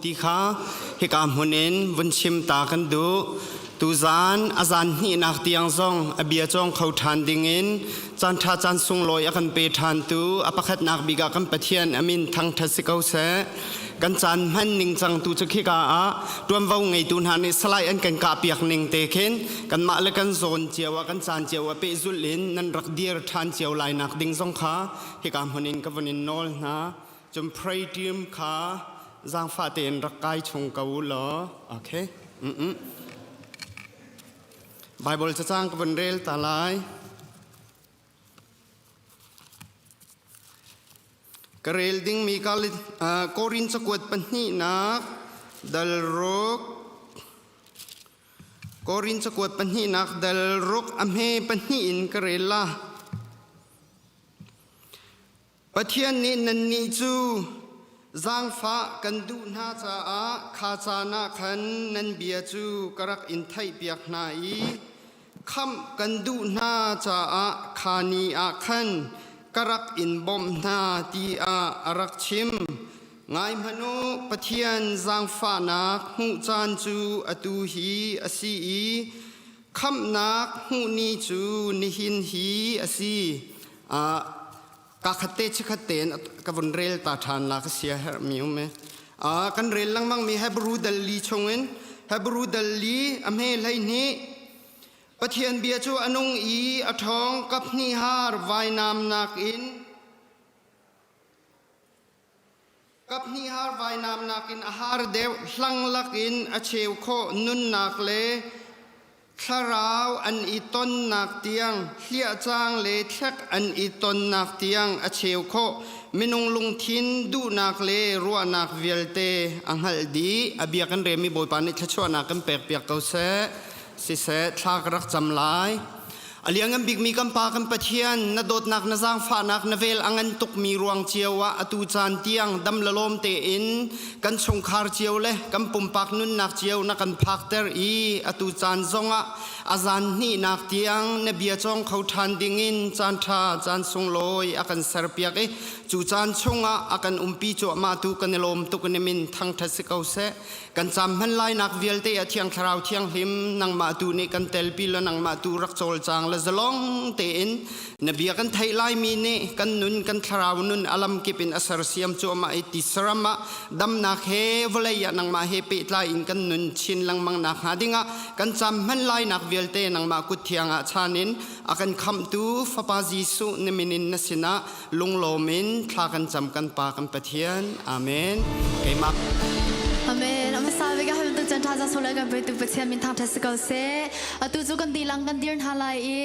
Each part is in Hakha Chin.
ti kha hika hmun in vun chim ta kan duh. Tuzan a zan hnihnak tiang zong a bia cawng kho ṭhan dingin caan ṭha caan sunglawi a kan pe ṭhantu a pakhatnak bik ah kan Pathian a min thangṭhat si ko seh. Kan caan hman ningcang tu cu khika ah ṭuanvo ngeitu hna nih salai an kan kahpiak ning te khin kanmah le kan zawn cio ah kan caan cio ah pehzulh in nan rak dir ṭhan cio lai nak ding zong kha hika hmun in ka vun in nawl hna. Cun pray team kha zaangfah tein rak kai chung ko u law okay. Mm-mm. Bible cacang ka vun rel ta lai. Ka rel dingmi Korin cakuat pahnihnak dal ruk Korin cakuat pahnihnak dal ruk a hme pahnih in ka rel la. Pathian nih nannih cu zaangfah kan duh hna caah kha caan ah khan nan bia cu ka rak in theihpiak hna i khamh kan duh hna caah kha ni ah khan ka rak in bawmh hna tiah a rak chim. Ngai hmanh u, Pathian zaangfahnak hmuh caan cu atu hi a si i khamhnak hmuh ni cu nihin hi a si. Ka khat te chikhat tein ka vun rel ta ṭhan la ka sia herhmi um e. Kan rel lengmang mi Hebrew dal li chungin Hebrew dal li a hme 12 Pathian bia cu a nung i a ṭhawng kap hnih har vainam nakin kap hnih har vainam nakin a har deuh hlang lakin a cheu khawh nunnak le thlarau an i tonnak tiang hliahcang le thlek an i tonnak tiang a cheu khawh minung lungthin duhnak le ruahnak vialte a hngalh dih a bia kan remi Bawipa nih thluachuahnak kan pek piak ko seh siseh thla ka rak cam lai A liangan bikmi kan Pa kan Pathian, na dawtnak na zaangfahnak na vel a ngan tukmi ruang cio ah atu caan tiang dam le lawm tein kan chungkhar cio le kan pumpak nunnak cio na kan phakter i atu caan zongah a zan hnihnak tiang na bia cawng kho ṭhan dingin caan ṭha caan sunglawi a kan serpiak i cu caan chungah a kan umpi cuahmah tu kan i lawm tuk in min thangṭhat si ko seh. Kan caam hman lainak vialte a Thiang Thlarau Thianghlim nangmah tu nih kan telpi le nangmah tu rak cawlcang le zalong tein na bia kan theih laimi nih kan nun kan thlarau nun alam kip in a sersiam cuahmah i ti saram ah damnak he vawlei ah nangmah he pehtlai in kan nun chin lengmang nak hnga dingah kan caam hman lainak vialte nangmah kut thiang ah chan in a kan khamhtu Fapa Jesuh na min in na sinah lunglawm in thla kan cam kan Pa kan Pathian. Amen. Keimah. Amen. Amasa vega ham tu chan tha za solai kan pe tu Pathian min thang tha ko se. Atu cu kan dilang kan dir hna lai i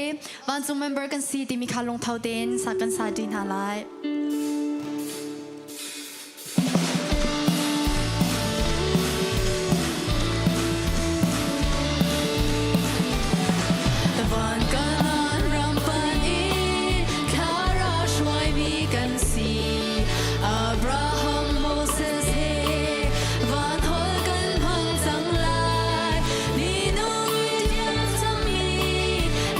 vancung member kan si timi kha lungtho tein sa kan sa ti hna lai. Van kanan ram pan in thlarau hruaimi kan si. Abraham, Moses he van hol kan hmang cang lai. Minung thiam cangmi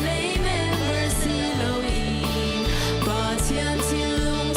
lei member si loin Pathian thinlung.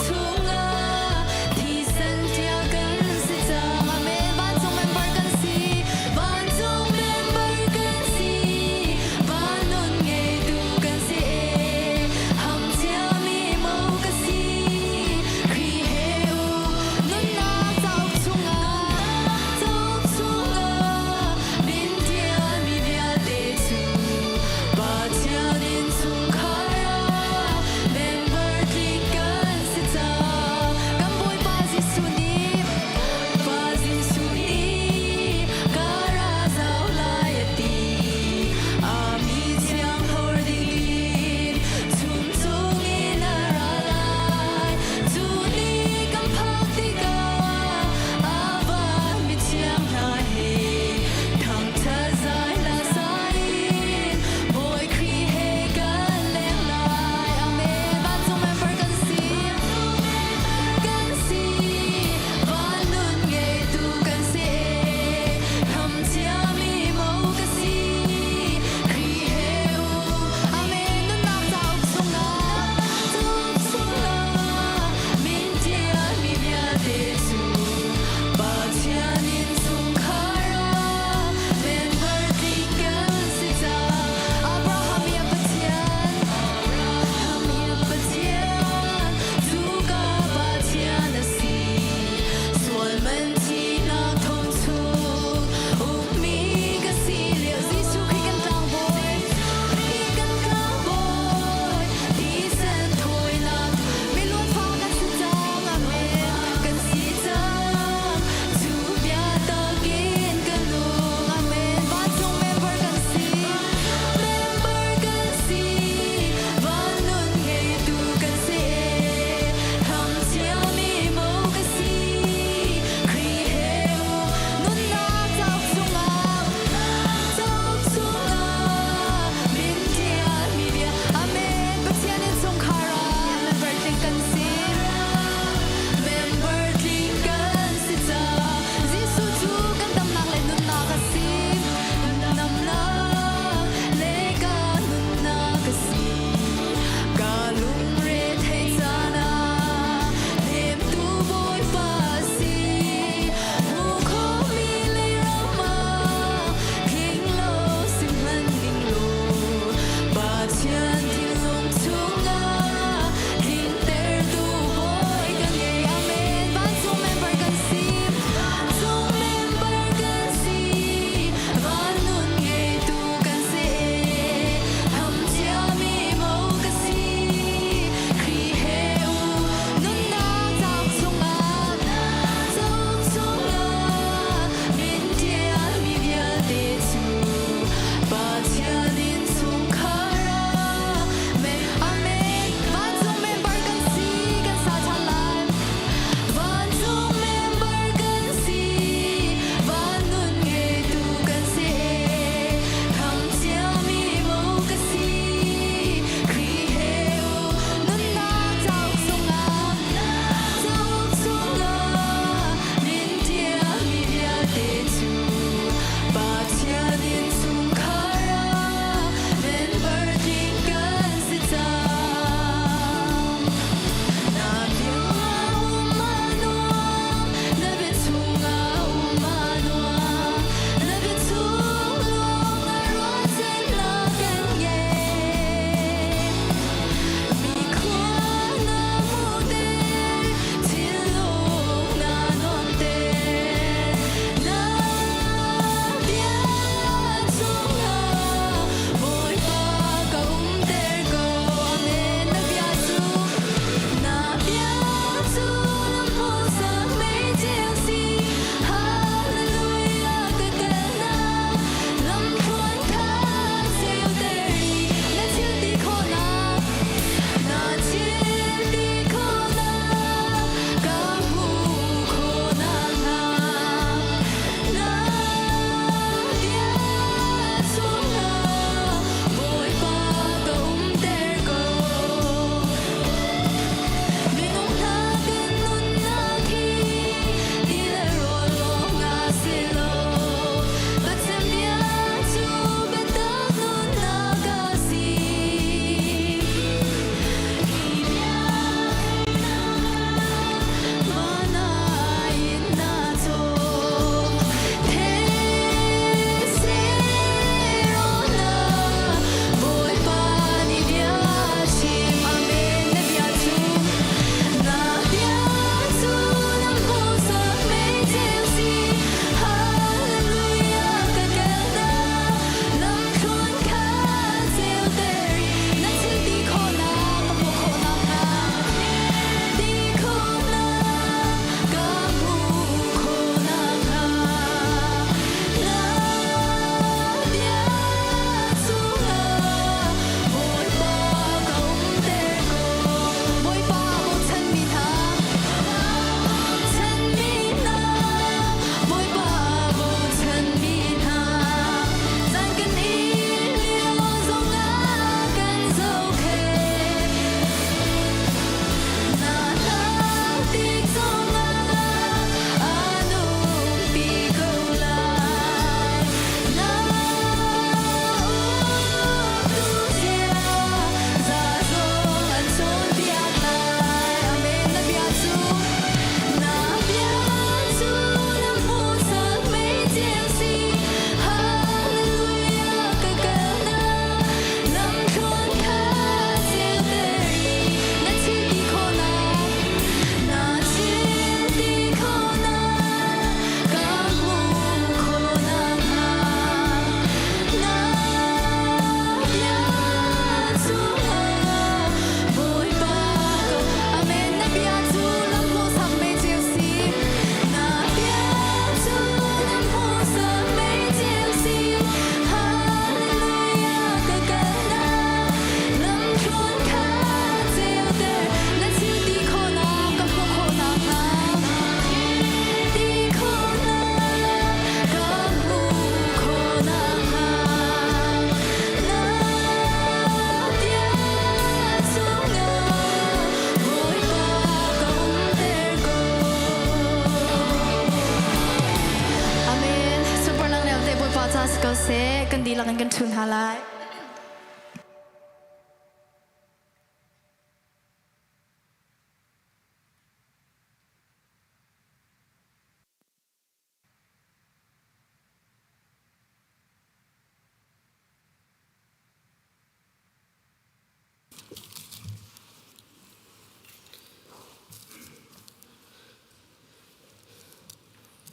Dihlak in kan ṭhu hna lai.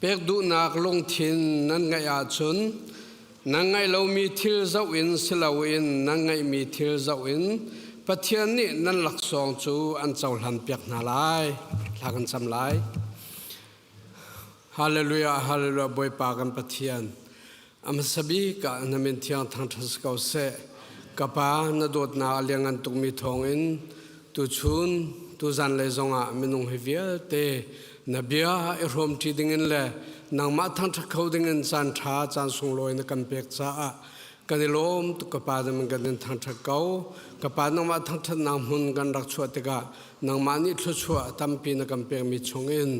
Pek duhnak lungthin nan ngeih ahcun nan ngeih lomi thil zoh in si loin nan ngeihmi thil zoh in Pathian nih nan laksawng cu an cohlan piak hna lai. Thla kan cam lai. Hallelujah, hallelujah, Bawipa kan Pathian. A hmasa bik ah na min thiang thangṭhat si ko seh. Ka Pa, na dawtnak a lianngan tukmi thawngin tuchun, tuzan lei zongah minung hi vialte na bia i hrawmṭi dingin le nangmah thangṭhat kho dingin caan ṭha, caan sunglawi na kan pek caah kan i lawm tuk ka Pa na min kan in thangṭhat ko. Ka Pa nangmah thangṭhatnak hmun kan rak chuah tikah nangmah nih thluachuah tampi na kan pekmi chungin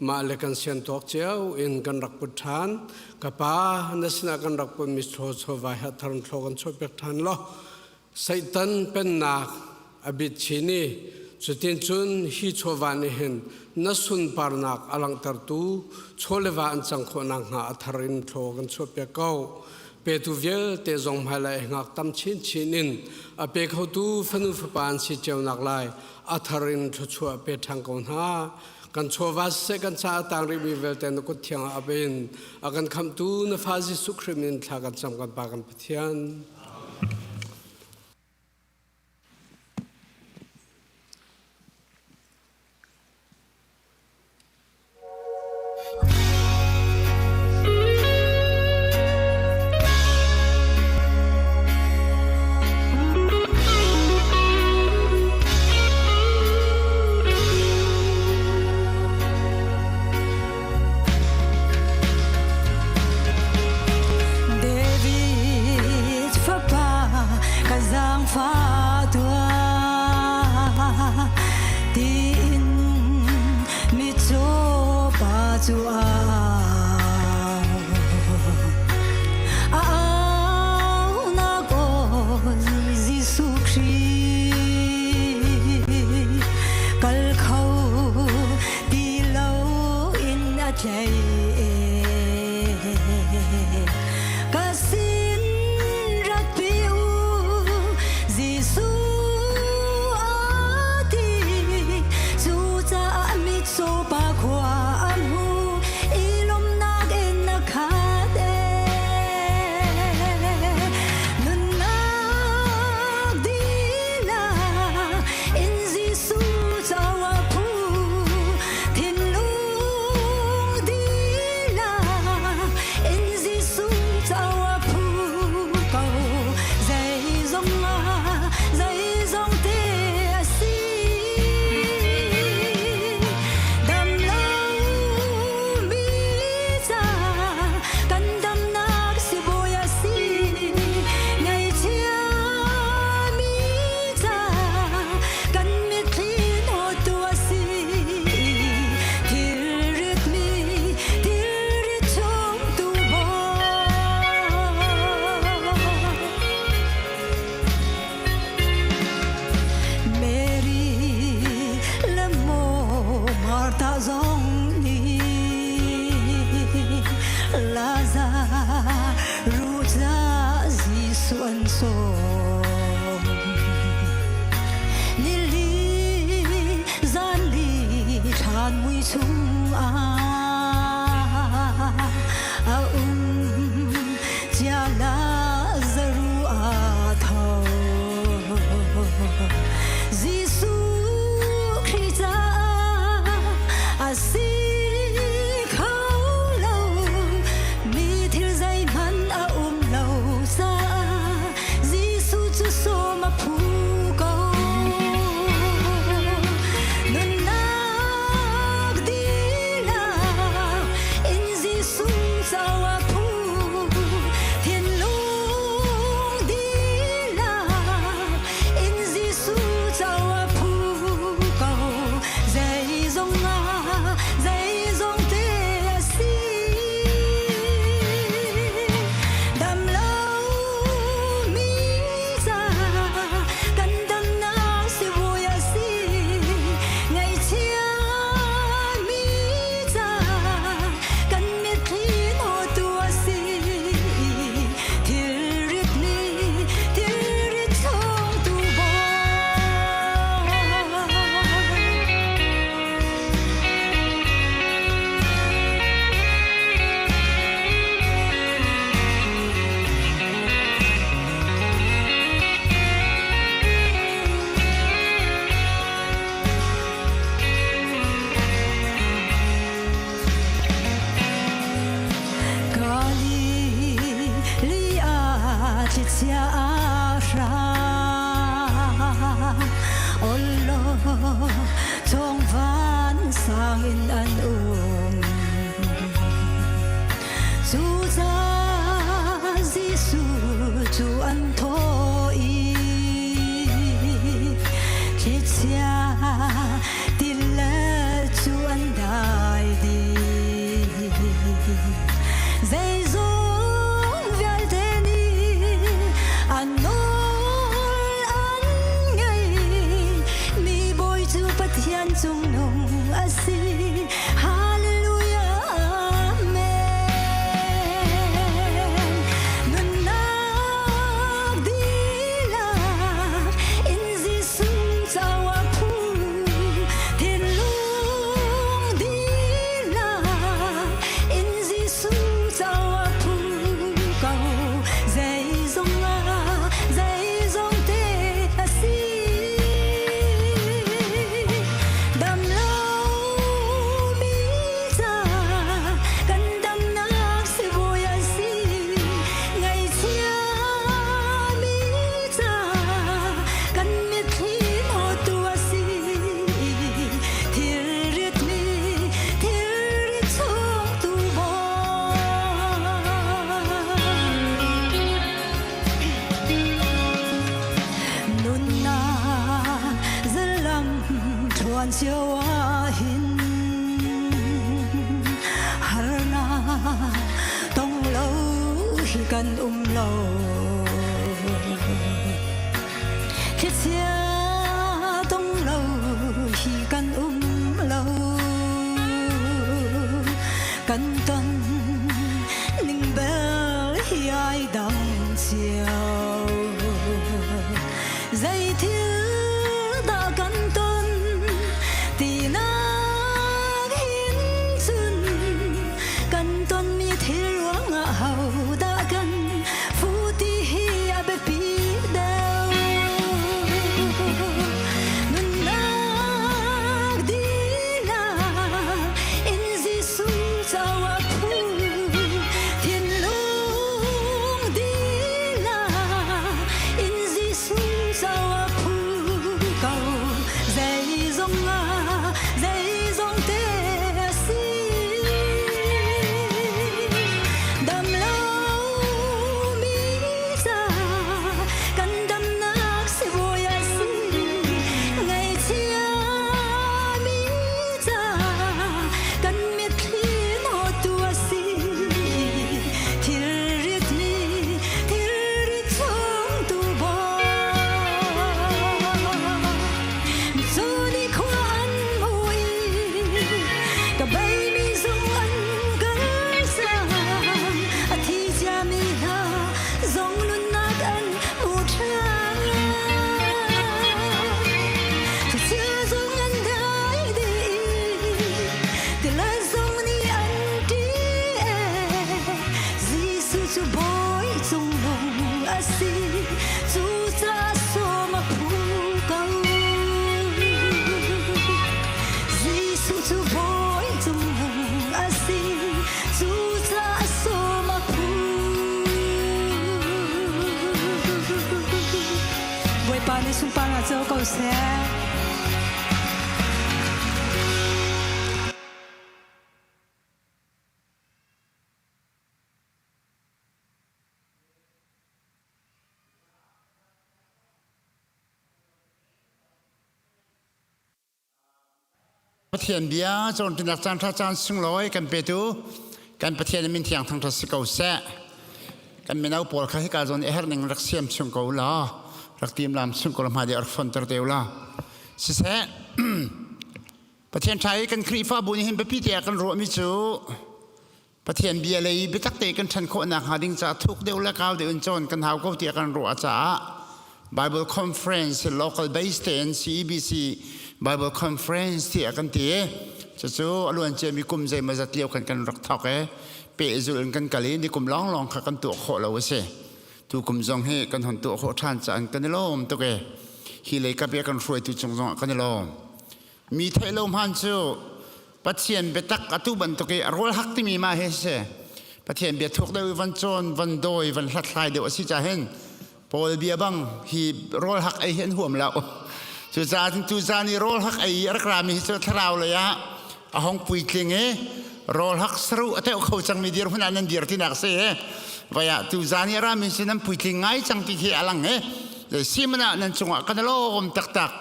mah le kan sian tawk cio in kan rak put ṭhan. Ka pa, na sinah kan rak putmi chaw chawva he tharon thlo kan chuahpiak ṭhan law Satan pennak a bit chin i cutin cun hi chawva nih hin na sunparnak a langhtertu chaw le va an cang khawh nakhnga a thar in thlo kan chuahpiak ko. Petu vialte zong hmailei ngak tam chinchin in a pe khotu fanu fapa an si cio nak lai a thar in thluachuah pe ṭhan ko hna. Kan chawva siseh kan caah tang rihmi vialte na kut thiang ah ap in a kan khamhtu na fa Jesuh Khrih min thla kan cam kan Pa kan Pathian. David fapa ka zaangfah tuah tiin mitcaw pa cu au a aunak aw Jesuh Khrih kal kho ti loin a tlei ka sin ratpi u Jesuh a ti cucaah mitcaw pa khua an hu i lawmhnak in a khat Nunnak dihlak in Jesuh caah phu thinlung dihlak in Jesuh caah phu ko zeizong ah zeizong te a si dam lo mi ca kan damnak sibawi a si ngaihchia mi ca kan mitthli hnawttu a si thilrit mi thilrit chungtu bawi Mary le maw Martha zong nih Lazarus Jesuh an sawm. Nili zanli thlan mui chung ah a um cia Lazaru a tho. Jesuh Khrih caah a si kho lo mi thil zeihmanh a um lo caah Jesuh cu sawm a phu ko. Nunnak dihlak Thlichia tilet cu an dai dih. Zeizong vialte nih an nawl an ngei. Mi bawi cu Pathian cungnung a si. Hallelujah, Amen. Nunnak dihlak in Jesuh caah phu thinlung dihlak in Jesuh caah phu ko zeizong ah zeizong te a si dam lo mi ca kan damnak sibawi a si ngaihchia mi ca kan mitthli hnawttu a si thilrit mi thilrit chungtu bawi nunnak zalam thluan cio ah hin harnak tong lo hi kan um lo thlichia tong lo hi kan um lo kan ton ning bel hi ai dang cio zei thil dah kan ton tinak hin cun kan tonmi thil ruangah ho dah kan fu ti hi a biapi deuh nunnak dihlak in Jesuh caah phu thinlung dihlak in Jesuh caah phu ko zeizong ah zeizong te a si dam lo mi ca kan damnak sibawi a si ngaihchia mi ca kan mitthli hnawttu a si thilrit mi thilrit chungtu bawi Zuni khua an mui ka bei mi zong an kal sang a thi cia mi hna zong nunnak an hmu ṭhan Thil zong an dai dih tila zong nih an ṭih Jesuh cu bawi cungnung a si cucaah sawm a phu ko Jesuh cu bawi cungnung a si cucaah sawm a phu Bawipa nih sunparnak co ko seh. Pathian bia cawnpinak caan ṭha caan sunglawi kan petu kan Pathian min thiang thangṭhat si ko seh. Kan mino pawl kha hika zawn i herh ning rak siam chung ko law rak tim lam chung ko la hmai rak fonter te la. Siseh Pathian ṭha i kan Khrihfabu nih hin biapi te ah kan ruahmi cu Pathian bia lei biatak te kan ṭhan khawh nakhnga ding caah thuk deuh le kau deuh in cawn kan hau ko tiah kan ruah caah Bible Conference local based tein CEBC Bible Conference tiah kan ti. Cucu a luan ciami kum zeimawzat lio khan kan rak thawk i pehzulh in kan kal i nikum lawnglawng kha kan tuah khawh lo a si. Tu kum zong hi kan hon tuah khawh ṭhan caah kan i lawm tuk i hi lei kap i a kan hruaitu cung zongah kan i lawm. Mi theih lo hman cu Pathian biatak atu bantuk i a rawl hak timi mah hi si. Pathian bia thuk deuh i van cawn, van dawi, van hlathlai deuh a si ca hin Paul bia bang hi rawl hak ei hi an huam lo. Cucaah tu zan i rawl hak ei i a rak rami hi cu thlarau lei ah a hong puitling i rawl hak saruh a teuh kho cangmi dirhmun ah nan dir tinak si i vai ah tu zan i a rami si nan puitling ngai cang ti khi a lang i zei si man ah nan cungah kan i lawm taktak.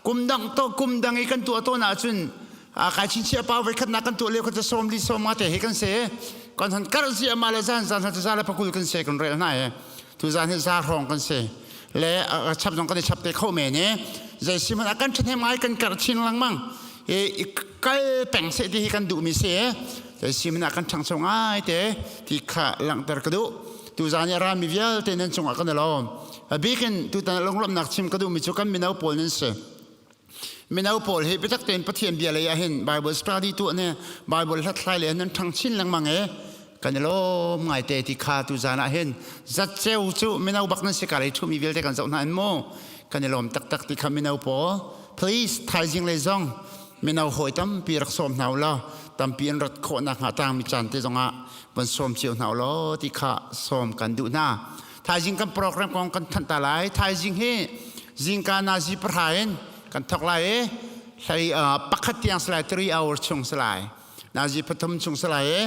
Kum dang to kum dang i kan tuah tawn ahcun kai chinchiah pa voi khatnak kan tuah lio kha sawm li sawm nga te hi kan se. Kan hon kar zi ama le zan zan za le pakul kan se kan rel hna e. Tu zan hi za hrawng kan se. Le chap zong kan i chap te kho men e. Zei si hmanh ah kan ṭhahnem ngai kan karh chin lengmang. I kal peng seh ti hi kan duhmi si e. Zei si hmanh ah kan ṭhangcho ngai te ti kha langhter ka duh. Tuzan i a rami vialte nan cungah kan i lawm. A bikin tutan lunglawmhnak chim ka duhmi cu kan mino pawl nan si. Mino pawl hi biatak tein Pathian bia lei ah hin Bible study tuah ne Bible hlathlai le nan ṭhang chin lengmang e kan i lawm ngaite ti kha tuzan ah hin zatceu cu mino bak nan si ka lei ṭhumi vialte kan zoh hna in mu kan i lawm taktak ti kha mino pawl please thaizing lei zong mino hawi tampi rak sawm hna u law tampi an rat khawh nakhnga tangmi caan te zongah van sawm cio hna u law ti kha sawm kan duh hna. Thaizing kan program kong kan thanh ta lai. Thaizing hi zingka nazi pahra in kan thawk lai i hlei pakhat tiang si lai 3 hour chung si lai. Nazi pathum chung si lai i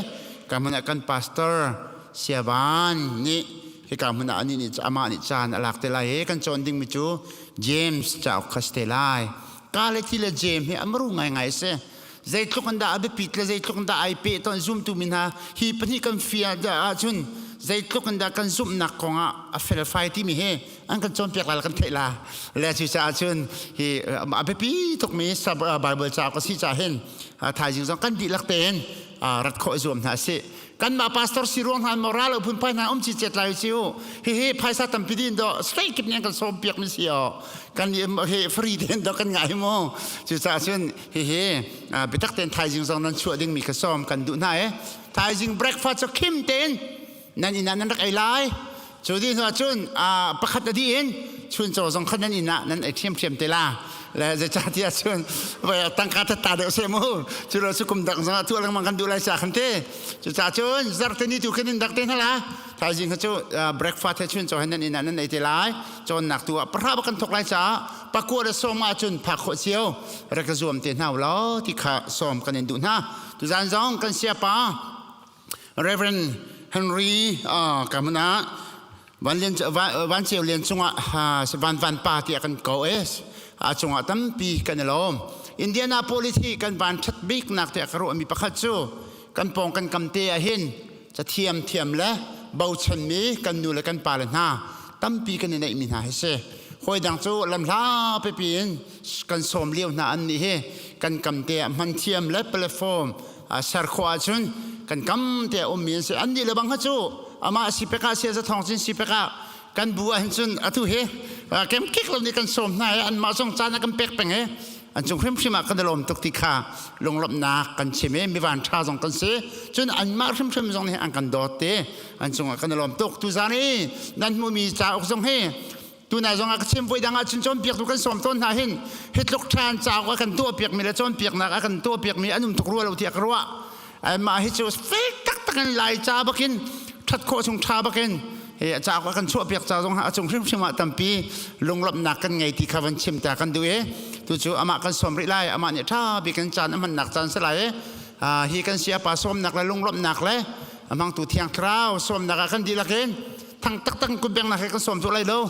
kan hmun ah kan pastor Siavan nih hika hmun ah anih nih amah nih caan a lak te lai i kan cawn dingmi cu James cauk kha si te lai. Ka le thi le James hi a maru ngaingai a si. Zeitluk in dah a biapit le zeitluk in dah ai peh tawn zumtu mi hna hi pahnih kan fia ahcun zeitluk in dah kan zumhnak kongah a felfai timi hi an kan cawnpiak lai kan theih la le cu caah cun hi a biapi tukmi Bible cauk a si caah hin thaizing zong kan dihlak tein rat khawh zuam hna sih. Kanmah pastor si ruang hna maw ral phunphai hna um chi cet lai si u. Hihi phaisa tampi din do straight kip nih kan sawm piak mi si o. Kan he free den do kan ngai mu. Cucaah cun hihi biatak ten thaizing zong nan chuah ding mi ka sawm kan duh hna e. Thaizing breakfast cu khim ten nan inn ah nan rak ei lai. Cu dih hnu ahcun pakhat a dih in chuncaw zong kha nan inn ah nan ei ṭhiamṭhiam te la. Le zeicahtiah cun tangka tatta deuh seh mu. Cu lo cu kum dang zong ah tuah lengmang kan duh lai ca khan te. Cucaah cun zarte ni tu khin in dak te hna la. Thaizing kha cu breakfast he chuncaw he nan inn ah nan ei te lai. Cawnnak tu ah pahra bak kan thawk lai caah pakua le sawm ahcun phak khawh cio rak ka zuam te hna u law ti kha sawm kan in duh hna. Tuzaan zong kan siapa Reverend Henry ka hmun ah Van Ceu Lian cungah van van pa tiah kan ko e a cungah tampi kan i lawm. Indianapolis hi kan van ṭhat biknak tiah ka ruahmi pakhat cu kan pawng kan kam te ah hin cathiam thiam le bochanmi kan nu le kan pa le hna tampi kan i neihmi hna hi si. Hawi dang cu lamhla pipi in kan sawm lio hna an nih hi kan kam te ah hman thiam le platform ser khawh ahcun kan kam te a ummi an si. An nih le bang kha cu amah si pek ah sia thong cin si pek ah kan bu ah hin cun atu hi kem kik lo nih kan sawm hna i anmah zong caan a kan pek peng i an cung hrimhrim ah kan i lawm tuk ti kha lunglawmhnak kan chim i mivan ṭha zong kan si. Cun anmah hrimhrim zong nih an kan dawt ti an cungah kan i lawm tuk. Tuzaan i nan hmuhmi cauk zong hi Tunai zong ah ka chim voi dang ah cun cawnpiaktu kan sawm tawn hna hin hi tluk ṭhan cauk a kan tuahpiakmi le cawnpiaknak a kan tuahpiakmi an um tuk rua lo tiah ka ruah. Mah hi cu fek taktak in Lai ca bakin ṭhat khawh chung ṭha bakin hi cauk a kan chuahpiak ca zong a cung hrimhrim ah tampi lunglawmhnak kan ngei ti kha van chim ta kan duh i tucu amah kan sawm rih lai. Amah nih ṭha bik in caan a hmannak caan si lai i hi kan siapa sawmnak le lunglawmhnak le a hmangtu Thiang Thlarau sawmnak ah kan dihlak in thang taktak in kut bengnak he kan sawm tuah lai lo.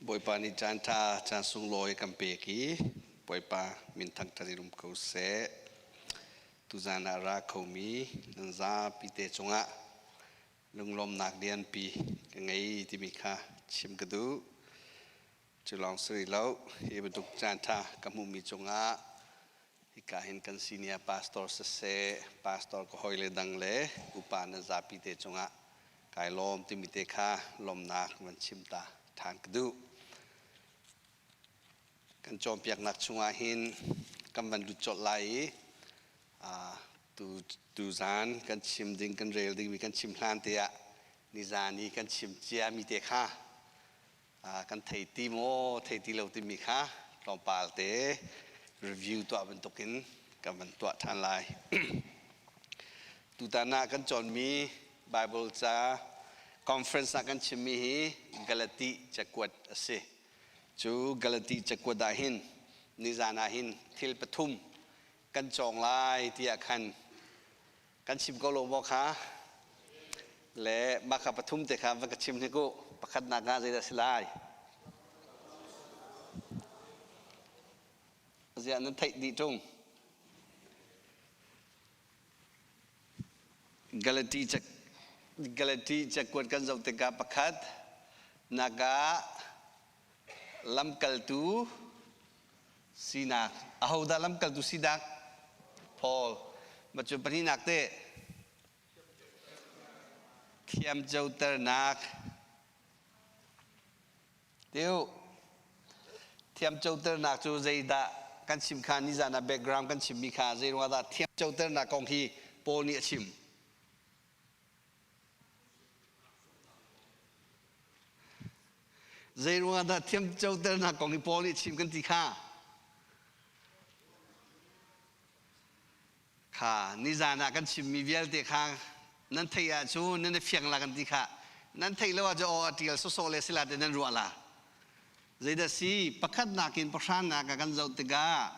Bawipa nih caan ṭha caan sunglawi kan pek i Bawipa min thangṭhat in um ko seh. Tuzaan ah ra khomi nan zapi te cungah lunglawmnak lianpi ka ngei timi kha chim ka duh. Cu lawng si rih lo, hi bantuk caan ṭha ka hmuhmi cungah Hika hin kan senior pastor siseh, pastor ka hawile dang le upa nan zapi te cungah kai lawm timi te kha lawmnak van chim ta ṭhan ka duh. Kan cawnpiaknak chungah hin kan van lut colh lai i tu tuzan kan chim ding kan rel dingmi kan chim hlan te ah nizan i kan chim ciami te kha kan thei ti maw thei ti lo timi kha tlawmpal te review tuah bantukin kan van tuah ṭhan lai. Tutan ah kan cawnmi Bible ca conference ah kan chimmi hi Galati cakuat a si. Cu Galati cakuat ah hin nizan ah hin thil pathum kan cawng lai tiah khan kan chim ko lo maw kha? Le mah kha pathum te kha va ka chim hnik u. Pakhatnak ah zeidah si lai? Ziah nan theih dih ṭung? Galati Galati cakuat kan zoh tikah pakhat nak ah lamkaltu sinak ahodah lamkaltu sinak Paul ma cu pahnihnak teh thiamcoternak Tiu thiamcoternak cu zeidah kan chim kha nizan ah background kan chimmi kha zei ruangah dah thiamcoternak kong hi Paul nih a chim? Zei ruangah dah thiamcoternak kong hi Paul nih a chim kan ti kha? Kha nizan ah kan chimmi vialte kha nan theih ahcun nan i fiang la kan ti kha. Nan theih lo ahcun aw a ṭial sawsawh le sila te nan ruah la. Zeidah si pakhatnak in pahranak ah kan zoh tikah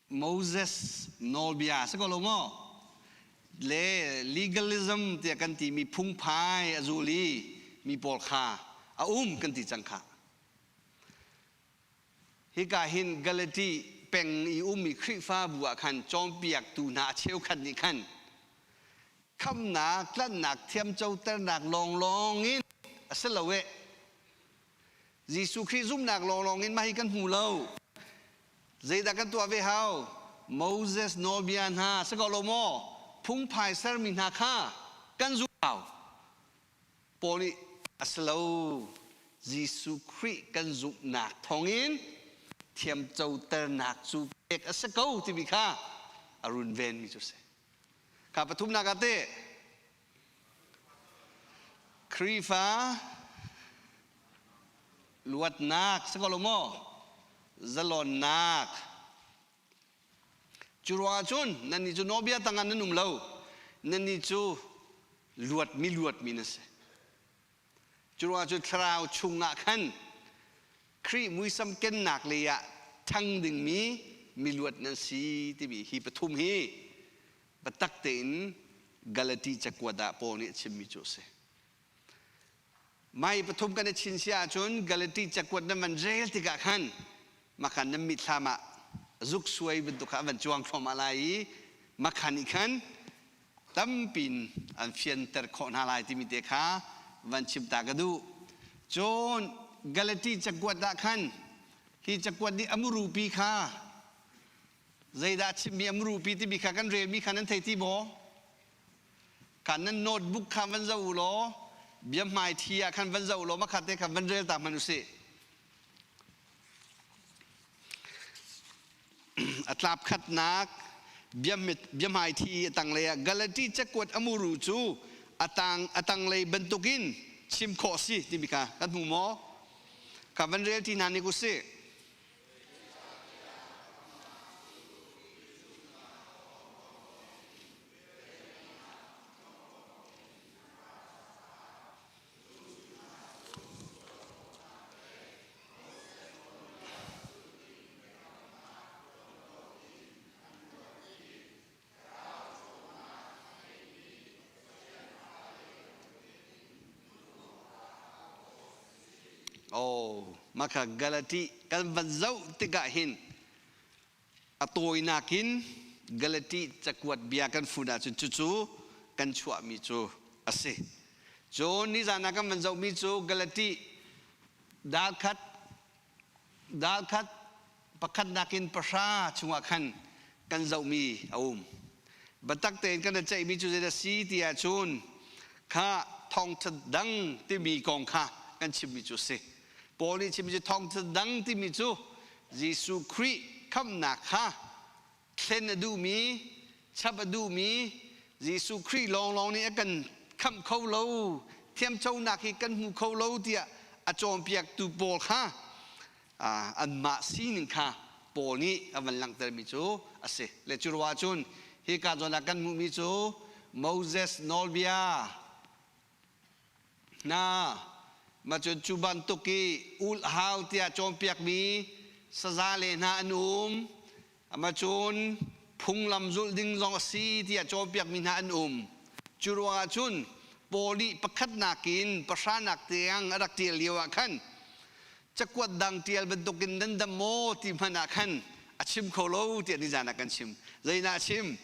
Moses nawlbia si ko lo maw? Le legalism tiah kan timi phungphai a zul i mi pawl kha a um kan ti cang kha. Hika hin Galati peng i ummi Khrihfabu ah khan cawnpiaktu hna a cheukhat nih khan khamnak, tlanhnak, thiamcoternak lawnglawng in a si lo eh. Jesuh Khrih zumhnak lawnglawng in mah hi kan hmu lo. Zeidah kan tuah ve hau? Moses nawlbia hna si ko lo maw? Phungphai sermi hna kha kan zul hau. Paul nih a si lo Jesuh Khrih kan zumhnak thawngin thiamcoternak cu pek a si ko timi kha a runvenmi cu a si. Kha pathumnak ah teh Khrihfa luatnak si ko lo maw? Zalonnak. Cu ruangah cun nannih cu nawlbia tangah nan um lo. Nannih cu luatmi luatmi na si. Cu ruangah cun thlarau chungah khan Khrih muisam kennak lei ah ṭhang dingmi miluat nan si timi hi pathum hi biatak tein Galati cakuat ah Paul nih a chimmi cu a si. Mai pathum kan i chinchiah ahcun Galati cakuat nan van rel tikah khan makhan nan mitthlam ah zuksuai bantuk kha an van cuang thluahmah lai i makhan nih khan tampin an fianter khawh hna lai timi te kha van chim ta ka duh. Cun Galati cakuat ah khan hi cakuat nih a murupi kha zeidah chimmi a murupi timi kha kan relmi kha nan thei ti maw? Khan nan notebook kha van zoh u law biahmaithi ah khan van zoh u law makhat te khan van rel ta hmanh usih. A tlap khatnak biahmaithi a tanglei ah Galati cakuat a muru cu a tanglei bantukin chim khawh si timi kha kan hmu maw? Kha van rel ti hna nik usih. Oh, maka Galati kan van zoh tikah hin a tawinak in Galati cakuat bia kan fun ahcun cucu kan chuahmi cu a si. Cun nizan ah kan van zohmi cu Galati dal khat dal khat pakhatnak in pahra chungah khan kan zohmi a um. Biatak tein kan i ceihmi cu zeidah si ti ahcun kha thawngṭha dang timi kong kha kan chimmi cu a si. Paul nih chimmi cu thawngṭha dang timi cu Jesuh Khrih khamhnak kha thlen a duhmi, chap a duhmi Jesuh Khrih lawnglawng nih a kan khamh kho lo, thiamconak hi kan hmu kho lo tiah a cawnpiaktu pawl kha anmah sining kha Paul nih a van langhtermi cu a si. Le cu ruah cun Hika zawn ah kan hmuhmi cu Moses nawlbia hna ma cun cu bantuk i ulh hau tiah cawnpiakmi saza le hna an um. Ama cun phunglam zulh ding zong a si tiah cawnpiakmi hna an um. Cu ruangah cun Paul nih pakhatnak in pahranak tiang a rak ṭial lio ah khan cakuat dang ṭial bantukin nan dam maw ti hmanh ah khan a chim kho lo tiah nizan ah kan chim. Zeidah a chim?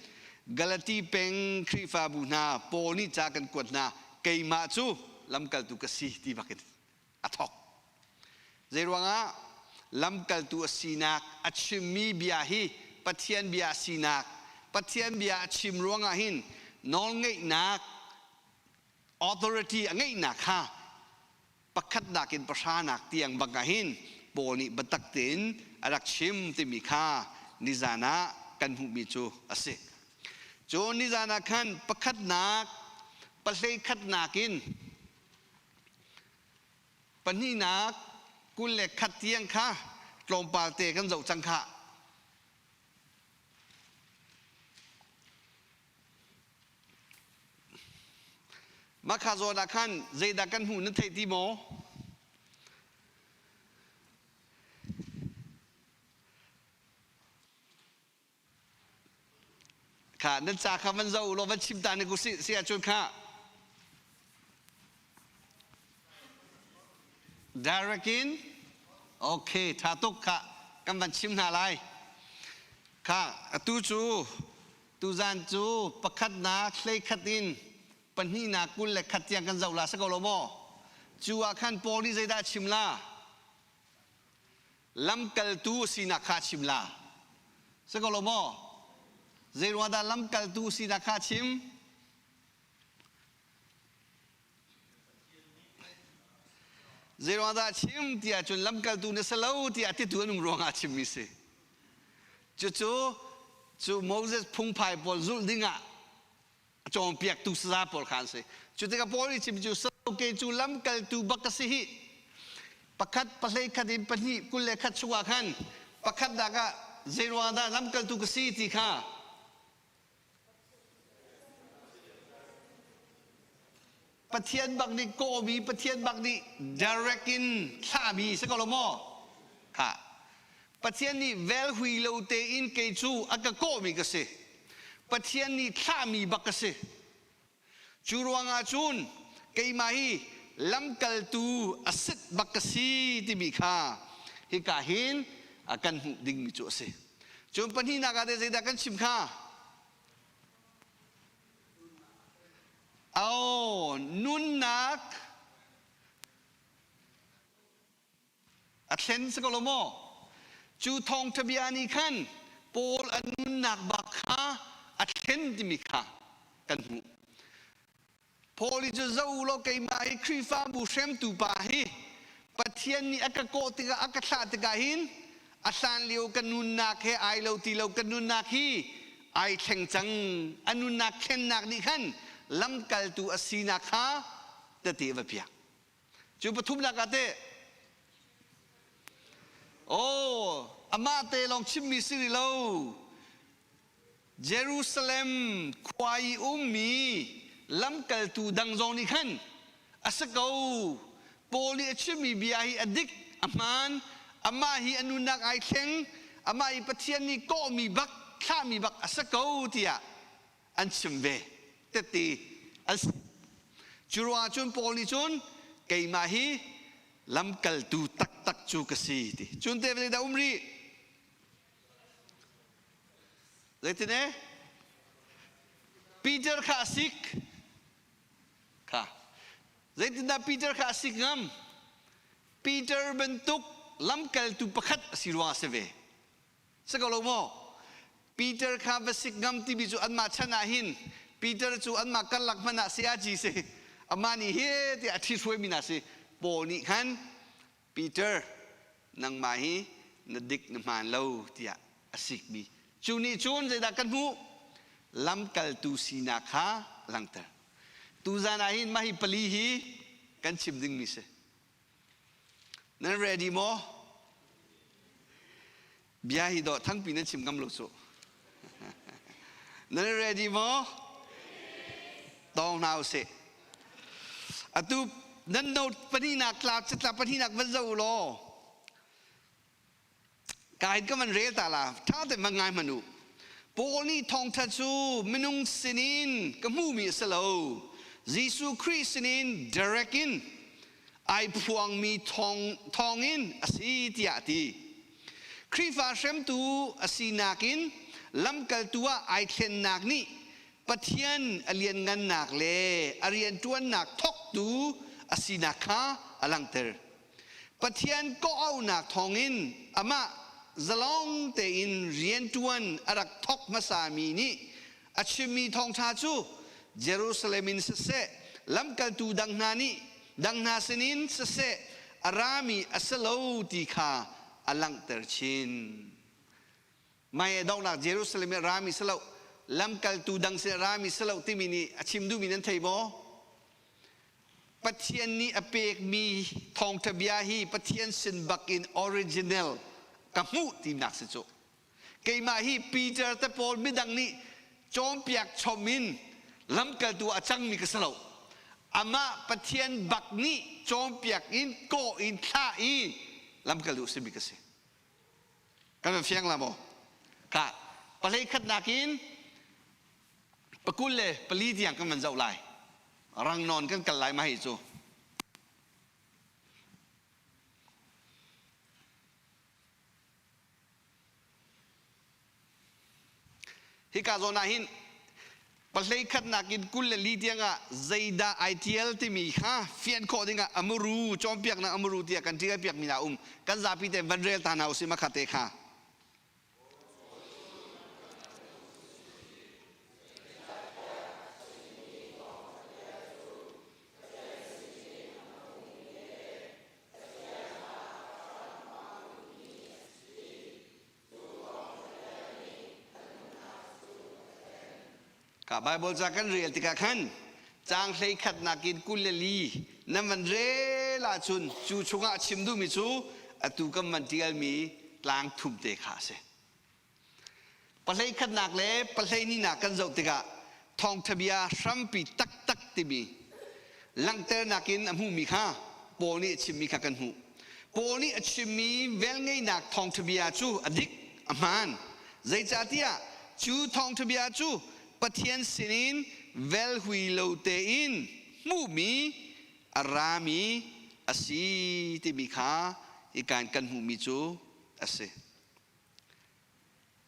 Galati peng Khrihfabu hna Paul nih ca kan kuat hna keimah cu lamkaltu ka si ti bakin a thawk. Zeiruangah lamkaltu a sinak a chimmi bia hi Pathian bia a sinak Pathian bia a chim ruangah hin nawlngeihnak authority a ngeihnak kha pakhatnak in pahranak tiang bak ah hin Paul nih biatak tein a rak chim timi kha nizan ah kan hmuhmi cu a si. Cun nizan ah khan pakhatnak pahlei khatnak in Pahnihnak 21 tiang kha tlawmpal te kan zoh cang khah. Mah kha zawn ah khan zeidah kan hmuh nan theih ti maw? Kha nan ca kha van zoh law van chim ta nik usih si ahcun kha direct in okay tha tuk kha kan van chim hna lai kha atu cu tuzan cu pakhatnak hleikhat in pahnihnak 21 tiang kan zoh la si ko lo maw cu ah khan Paul nih zeidah a chim la Lamkaltu sinak kha chim la. Si ko lo maw? Zeiruang dah lamkaltu sinak kha chim? Zeiruang dah chim tiah cun lamkaltu na si lo tiah titu an um ruangah chimmi si. Cucu cu Moses phungphai pawl zulh dingah a cawnpiaktu saza pawl kha an si. Cu tikah Paul nih chim cu ke cu lamkaltu bak ka si hi. Pakhat pahlei khat in pahnih 21 chungah khan pakhat dak ah zeiruang dah lamkaltu ka si ti kha Pathian bak nih kawhmi Pathian bak nih direct in thlahmi si ko lo maw? Kha Pathian nih velhui lo tein kei cu a ka kawhmi ka si. Pathian nih thlahmi bak ka si. Cu ruangah cun keimah hi lamkaltu a sit bak ka si timi kha hika hin a kan hmuh dingmi cu a si. Cun pahnihnak ah teh zeidah kan chim kha? Oh, nunnak A thlen si ko lo maw? Cu thawngṭha bia nih khan Paul a nunnak bak kha a thlen timi kha kan hmuh. Paul i cu zo law keimah hi Khrihfabu hremtu pa hi Pathian nih a ka kawh tikah a ka thlah tikah hin a hlan lio ka nunnak he ai lo ti lo ka nunnak hi ai thleng cang. A nunnak thlennak nih khan lamkaltu a sinak kha tete va piak. Cu pathumnak ah teh Oh, amah te lawng chimmi si rih lo. Jerusalem khua i ummi lamkaltu dang zong nih khan a si ko. Paul nih a chimmi bia hi a dik, a hmaan, amah hi a nunnak ai thleng, amah hi Pathian nih kawhmi bak, thlahmi bak a si ko tiah an chim ve tete an si. Cu ruangah cun Paul nih cun keimah hi lamkaltu taktak cu ka si ti. Cun te zeidah um rih? Zeitin e? Peter kha a sik. Kha. Zeitindah Peter kha a sik ngam? Peter bantuk lamkaltu pakhat a si ruangah a si ve. Si ko lo maw? Peter kha va sik ngam timi cu anmah chan ah hin Peter cu anmah karlak hmanh ah sayaci si. Amah nih hi tiah a ṭhithruaimi hna si. Paul nih khan Peter nangmah hi na dik na hmaan lo tiah a sikmi. Cu nih cun zeidah kan hmuh? Lamkaltu sinak kha langhter. Tuzan ah hin mah hi pali hi kan chim dingmi si. Nan ready maw? Bia hi dawh thangpi nan chim ngam lo cu. Nan ready maw? Tawng hna usih. Atu nan note pahnihnak tla catla pahnihnak van zoh u law ka hin ka van rel ta la ṭha tein van ngai hmanh u. Paul nih thawngṭha cu minung sinin ka hmuhmi a si lo. Jesuh Khrih sinin direct in ai phuangmi thawng thawngin a si tiah a ti. Khrihfa hremtu a sinak in lamkaltu ah ai thlennak nih Pathian a lianngannak le a rianṭuannak thawktu a sinak kha a langhter. Pathian kawhauhnak thawngin amah zalong tein rianṭuan a rak thawk hmasami nih a chimmi thawngṭha cu Jerusalem in siseh, lamkaltu dang hna nih dang hna sinin siseh a rami a si lo ti kha a langhter chin. Mai a donghnak Jerusalem i a rami si lo, lamkaltu dang sin a rami si lo timi nih a chim duhmi nan thei maw? Pathian nih a pekmi thawngṭha bia hi Pathian sin bak in original ka hmuh tinak si cu. Keimah hi Peter te pawl midang nih cawnpiak chom in lamkaltu a cangmi ka si lo. Amah Pathian bak nih cawnpiak in kawh in thlah i lamkaltu a simi ka si. Kan van fiang la maw? Ka pahlei khatnak in pakul le pali tiang kan van zoh lai. Rang nawn kan kal lai ma hi cu. Hika zawn ah hin pahlei khatnak in 24 tiangah zeidah ai tial timi kha fian khawh dingah amuru cawnpiaknak amuru tiah kan tial piakmi hna um kan zapi te van rel ta hna usih makha te kha. Ka Bible ca kan rel tikah khan caang hlei khatnak in 24 nan van rel ahcun cu chungah a chim duhmi cu atu kan van ṭialmi tlang thum te kha a si. Pahlei khatnak le pahlei ninak kan zoh tikah thawngṭha bia hrampi taktak timi langhternak in a hmuhmi kha Paul nih a chimmi kha kan hmuh. Paul nih a chimmi velngeihnak thawngṭha bia cu a dik, a hmaan. Zeicahtiah cu thawngṭha bia cu Pathian sinin velhui lo tein hmuhmi a rami a si timi kha hika in kan hmuhmi cu a si.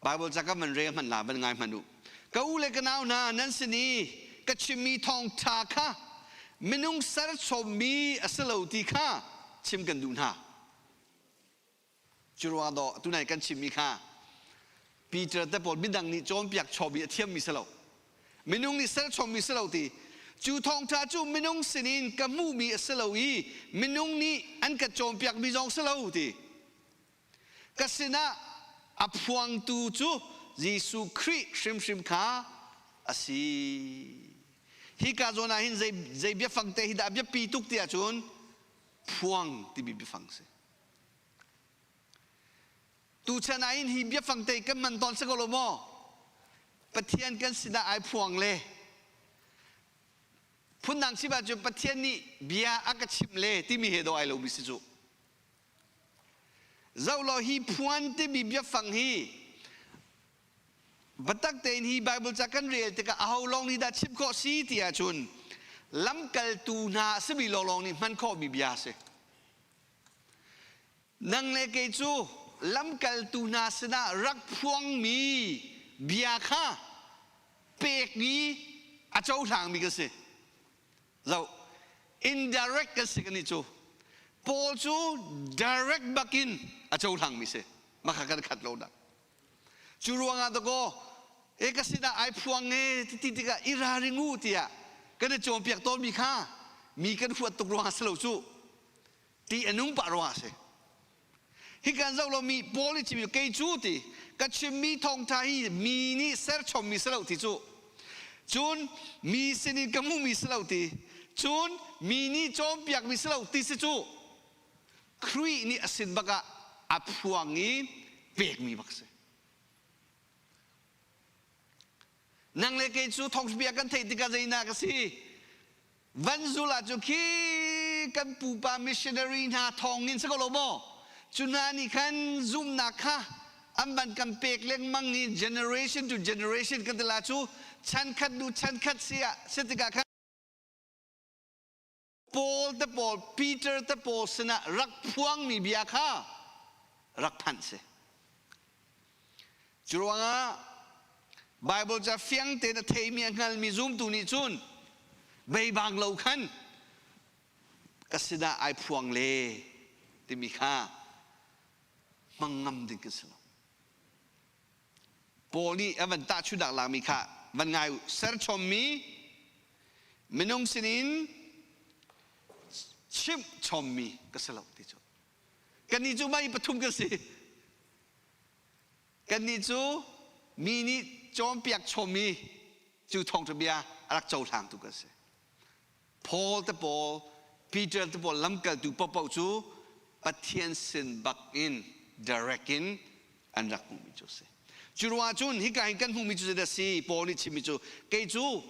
Bible ca kan van rel hmanh la van ngai hmanh u. Ka u le ka nau hna nan sin i ka chimmi thawngṭha kha minung serchommi a si lo ti kha chim kan duh hna. Cu ruang dawh tunai kan chimmi kha Peter te pawl midang nih cawnpiak chawmi a thiammi si lo. Minung nih serchommi si lo ti. Cu thawngṭha cu minung sinin ka hmuhmi a si lo i minung nih an ka cawnpiakmi zong si lo ti. Ka sinah a phuangtu cu Jesuh Khrih hrimhrim kha a si. Hika zawn ah hin zei, zei biafang te hi dah biapi tuk ti ahcun phuang timi biafang si. Tuchan ah hin hi biafang te kan man tawn si ko lo maw? Pathian kan sinah ai phuang le phundang chim ahcun Pathian nih bia a ka chimh le timi he dawh ai lomi si cu. Zoh law hi phuan timi biafang hi biatak tein hi Bible ca kan rel tikah aho lawng nih dah chim khawh si ti ahcun lamkaltu hna a simi lawnglawng nih hman khawhmi bia a si. Nang le kei cu lamkaltu hna sinah rak phuangmi bia kha pekmi a cohlangmi kan si. Zoh, indirect kan si kan nih cu. Paul cu direct bakin a cohlangmi si. Maka kan khat lo dah. Cu ruangah dakaw, e ka sinah ai phuang e ti tikah i ralring u tiah kan i cawnpiak tawnmi kha mi kan huat tuk ruangah si lo cu. Ti a nung pah ruangah si. Hi kan zoh lomi Paul nih chimmi kei cu ti ka chimmi thawngṭha hi mi nih serchommi si lo ti cu cun mi sinin ka hmuhmi si lo ti cun mi nih cawnpiakmi si lo ti si cu Khrih nih a sin bak ah a phuang i pekmi bak si. Nang le kei cu thawngṭhabia kan theih tikah zeinak a si? Van zul ah cu khi kan pupa missionary hna thawng in si ko lo maw? Cu hna nih khan zumhnak kha an van kan pek lengmang i generation to generation kan ti la cu chan khat hnu chan khat si ah si tikah khan Paul te pawl Peter te pawl sinah rak phuangmi bia kha rak phanh si. Cu ruangah Bible ca fiang tein a theimi a hngalmi zumtu nih cun beibang lo khan ka sinah ai phuang le timi kha hmang ngam ding kan si lo. Paul nih a van tahchunhnak lakmi kha van ngai u. Serchommi minung sinin chimh chommi ka si lo ti cu. Kannih cu mei pathum kan si. Kannih cu mi nih cawnpiak chommi cu thawngṭha bia a rak cohlangtu kan si. Paul te pawl, Peter te pawl lamkaltu paohpaoh cu Pathian sin bak in direct in an rak hmuhmi cu a si. Cu ruangah cun hika hin kan hmuhmi cu zeidah a si? Paul nih chimmi cu kei cu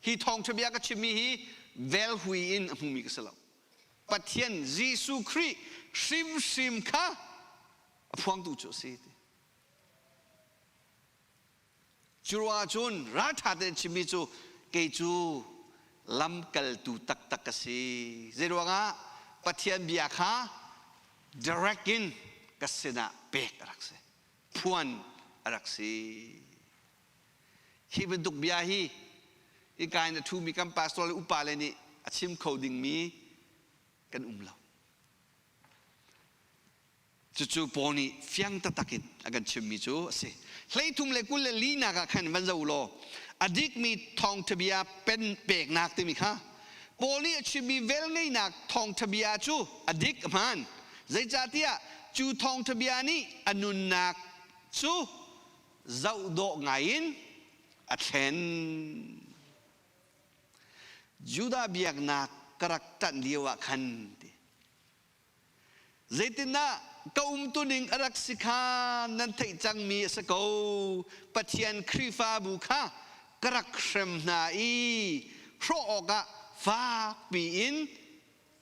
hi thawngṭha bia ka chimmi hi velhui in a hmumi ka si lo. Pathian Jesuh Khrih hrimhrim kha a phuangtu cu a si ti. Cu ruangah cun ralṭha tein chimmi cu kei cu lamkaltu taktak ka si. Zeiruangah Pathian bia kha direct in ka sinah pek a rak si. Phuan a rak si. Hi bantuk bia hi hika in a ṭhumi kan pastor le upa le nih a chim kho dingmi kan um lo. Cucu Paul nih fiang taktak in a kan chimmi cu a si. 33 le 24 nak ah khan van zoh law a dikmi thawngṭhabia pen peknak timi kha Paul nih a chimmi velngeihnak thawngṭhabia cu a dik a hmaan. Zeicahtiah cu thawngṭhabia nih a nunnak cu zoh dawh ngaiin a thlen. Judah biaknak ka rak ṭanh lio ah khan ti. Zeitindah ka umtuning a rak si kha nan theih cangmi a si ko. Pathian Khrihfabu kha ka rak hrem hna i hrawh awkah fakpi in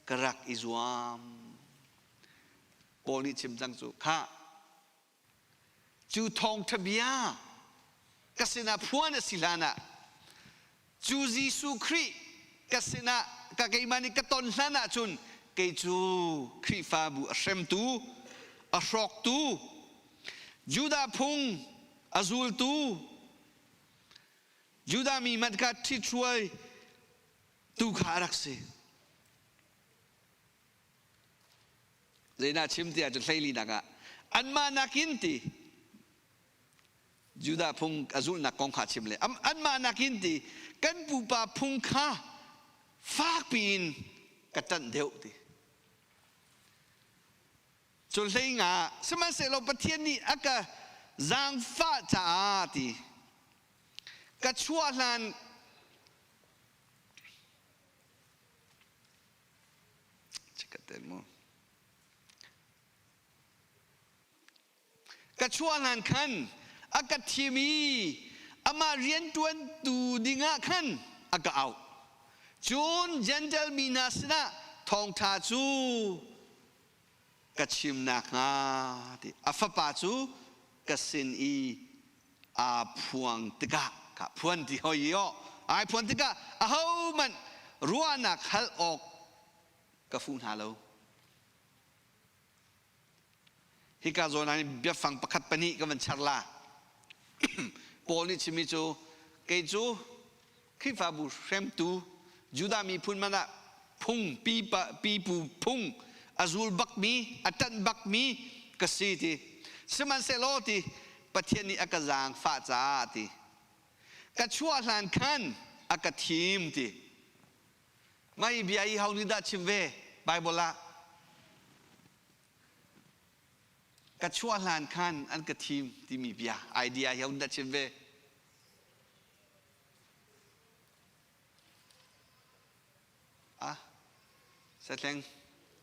ka rak i zuam. Paul nih chim cang cu kha Cu thawngṭha bia ka sinah phuan a si hlanah cu Jesuh Khrih ka sinah ka keimah nih ka ton hlan ahcun kei cu Khrihfabu a hremtu, a hrawktu, Judah phung a zultu, Judah mi hmanh kha ṭhithruai tu kha a rak si. Zeidah chim ti ahcun hleilinak ah anmah nakin ti Judah phung a zulhnak kong kha chim le anmah nakin ti kan pupa phung kha fakpi in ka ṭanh deuh ti. Cu hlei nga sihmanhsehlaw Pathian nih a ka zaangfah caah ti ka chuah hlan Ka chuah hlan khan a ka thim i amah rianṭuantu dingah khan a ka auh. Cun Jentail mi hna sinah thawngṭha cu ka chim nakhnga ti a fapa cu ka sin i aa phuang tikah ka phuan ti hoi i aw ai phuan tikah ahohmanh ruahnak hal awk ka fuh hna lo. Hika zawn ah biafang pakhat pahnih ka van char la. Paul nih chimmi cu kei cu Khrihfabu hremtu Judah miphun man ah phung pipu phung a zul bakmi a ṭanh bakmi ka si ti sihmanhsehlaw ti Pathian nih a ka zaangfah caah ti ka chuah hlan khan a ka thim ti Mah bia hi ho nih dah chim ve Bible ah? Ka chuah hlan khan an ka thim timi bia idea hi ho nih dah chim ve? Ah, satleng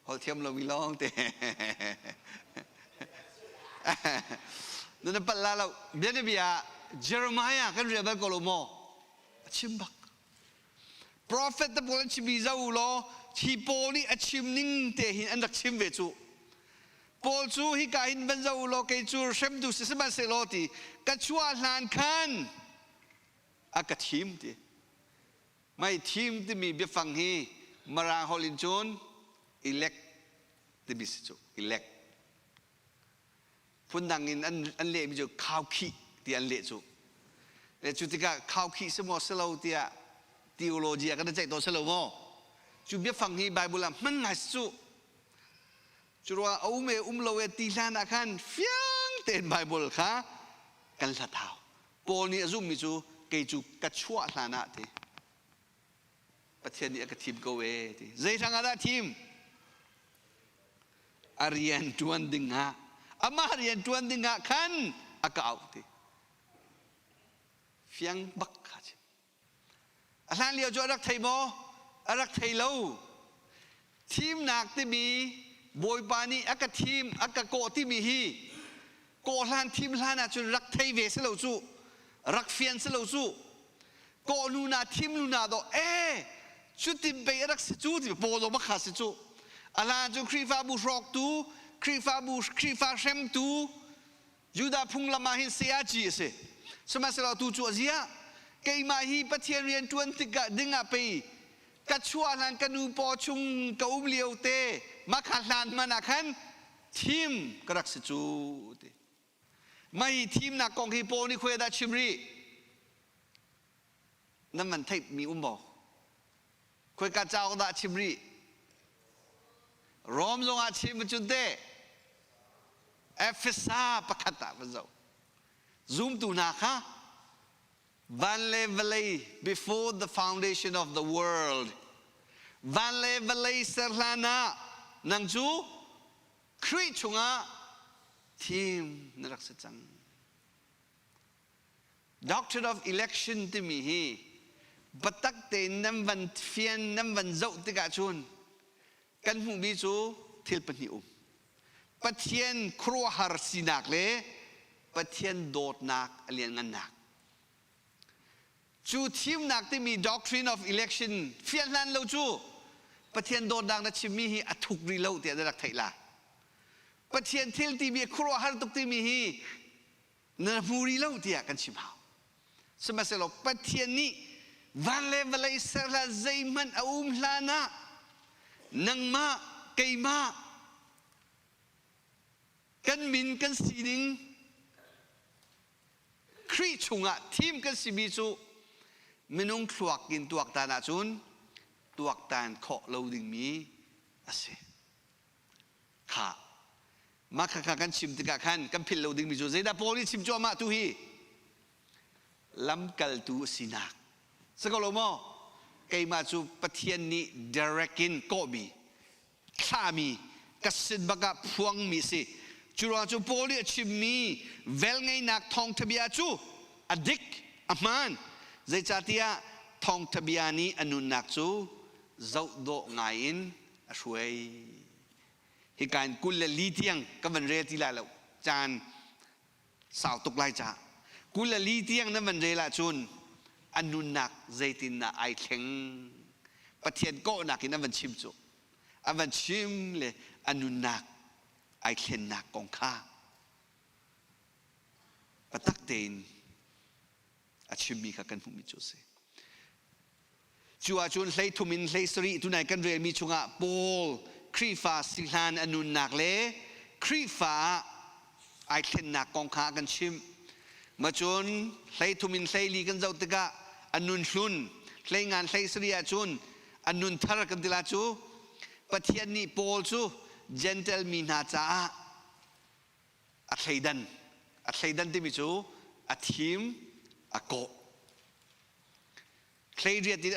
holh thiam lomi lawng te. Na palh la lo. Bia bia. Jeremiah kan rel bal ko lo maw? A chim bak. Prophet te pawl an chimmi zo law hi Paul nih a chim ning te hin an rak chim ve cu. Paul cu hika hin van zo law kei cu hremtu si sihmanhsehlaw ti ka chuah hlan khan a ka thim ti. Mei thim timi biafang hi Mirang holh in cun elect timi si cu elect. Phundang in an, an lehmi cu khaukhih ti an leh cu. Le cu tikah khaukhih si maw si lo tiah theology ah kan i ceih tawn si lo maw? Cu biafang hi Bible ah hman ngai si cu. Cu ruangah a um e um lo e ti hlan ah khan fiang tein Bible kha kan hlat hau. Paul nih a zumhmi cu kei cu ka chuah hlan ah ti. Pathian nih a ka thim ko e ti. Zei hrang ah dah thim? A rian ṭuan ding ah amah rian ṭuan ding ah khan a ka auh ti. Fiang bak kha chim. A hlan lio cu a rak thei maw? A rak thei lo. Thimnak timi Bawipa nih a ka thim, a ka kawh timi hi kawh hlan thim hlan ahcun rak thei ve si lo cu. Rak fian si lo cu. Kawh nu na thim nu na dawh ee cutin pei a rak si cu ti paw zong bakha si cu. A hlan cu Khrihfabu hrawktu, Khrihfabu Khrihfa hremtu, Judah phunglam ah hin sayaci a si. Sihmanhsehlaw tu cu a ziah keimah hi Pathian rian ṭuan tikah ding ah pei ka chuah hlan ka nu paw chung ka um lio te makha hlan hmanh ah khan thim ka rak si cu ti. Mah hi thimnak kong hi Paul nih khuai dah chim rih? Nan van theih mi um maw? Khoika cauk dah chim rih? Rom zong ah chim cun teh Efesa pakhat ah van zoh. Zumtu hna kha van le vawlei before the foundation of the world van le vawlei ser hlan ah nang cu Khrih chungah thim na rak si cang. Doctrine of election timi hi biatak tein nan van fian nan van zoh tikah cun kan hmuhmi cu thil pahnih um. Pathian khuaruahhar sinak le Pathian dawtnak a lianngannak. Cu thimnak timi doctrine of election fian hlan lo cu Pathian dawtnak na chimmi hi a thuk rih lo tiah na rak theih la. Pathian thil timi khuaruahhar tuk timi hi na hmu rih lo tiah kan chim hau. Sihmanhsehlaw Pathian nih van le vawlei ser hlan zeihmanh a um hlan ah nangmah keimah kan min kan sining Khrih chungah thim kan simi cu minung thluak in tuaktan ahcun tuaktan khawh lo dingmi a si. Kha mah kha kan chim tikah khan kan philh lo dingmi cu zeidah Paul nih chim cuahmah tu hi lamkaltu a sinak si ko lo maw? Keimah cu Pathian nih direct in kawhmi thlahmi ka sin bak ah phuangmi a si. Cu ruang cu Paul nih a chimmi velngeihnak thawngṭha bia cu a dik, a hmaan. Zeicahtiah thawngṭha bia nih a nunnak cu zoh dawh ngai in a hruai. Hika in 24 tiang ka van rel ti lai lo. Caan sau tuk lai caah 24 tiang nan van rel ahcun a nunnak zeitindah ai thleng Pathian kawhnak in an van chim cu an van chim le a nunnak ai thlennak kong kha biatak tein a chimmi kha kan hmuhmi cu a si. Cu ahcun 13 in 17 tunai kan relmi chungah Paul Khrihfa si hlan a nunnak le Khrihfa ah ai thlennak kong kha a kan chimh. Macun 33 in 14 kan zoh tikah a nun hlun 15 17 ahcun a nun thar kan ti la cu Pathian nih Paul cu Gentle mi hna caah a thleidan a thleidan timi cu a thim a kawh 18 in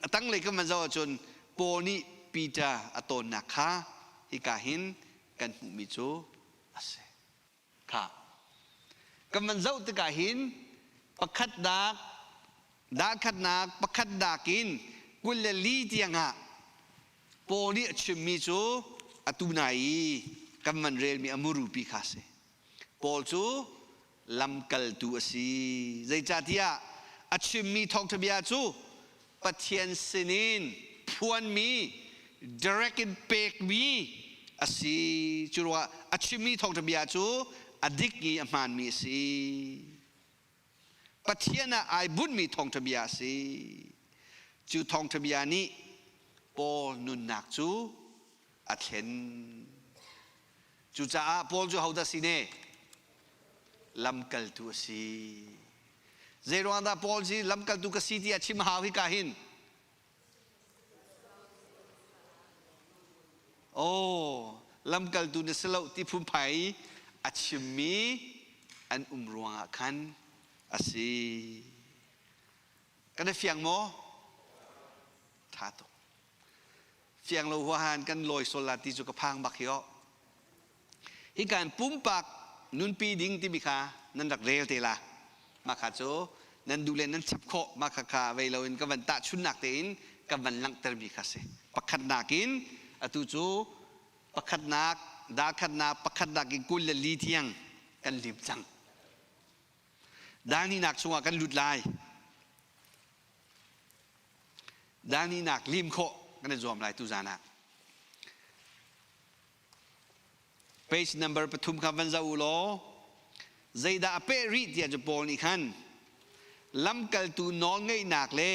a tanglei kan van zoh ahcun Paul nih Peter a tawnnak kha hika hin kan hmuhmi cu a si kha kan van zoh tikah hin pakhatnak dahkhatnak pakhatnak in 24 tiangah Paul nih a chimmi cu atu nai i kan van relmi a murupi kha a si. Paul cu Lamkaltu a si. Zeicahtiah a chimmi thawngṭha bia cu Pathian sinin phuanmi, direct in pekmi a si. Cu ruangah a chimmi thawngṭha bia cu a dik i a hmaanmi a si. Pathian ah ai bunhmi thawngṭha bia a si. Cu thawngṭha bia nih Paul nunnak cu a thlen. Cucaah Paul cu hodah si ne? Lamkaltu a si. Zeiruang dah Paul hi lamkaltu ka si tiah chim hau hika hin? Oh, lamkaltu na si lo ti phunphai a chimmi an um ruangah khan a si. Kan i fiang maw? Tha tuk. Fiang lo huahan kan lawi sol la ti cu ka phang bak hi aw. Hi kan pumpak nunpi ding timi kha nan rak rel te la. Mah kha cu nan duh le nan chap khawh mah kha kha vei loin ka van tahchunnak tein ka van langhtermi kha si. Pakhatnak in atu cu pakhatnak dal khatnak pakhatnak in 24 tiang kan lim cang. Dal hnihnak chungah kan lut lai. Dal hnihnak lim khawh kan i zuam lai tuzan ah. Page number 3 kha van zoh u law zeidah a peh rih tiah cu Paul nih khan lamkaltu nawlngeihnak le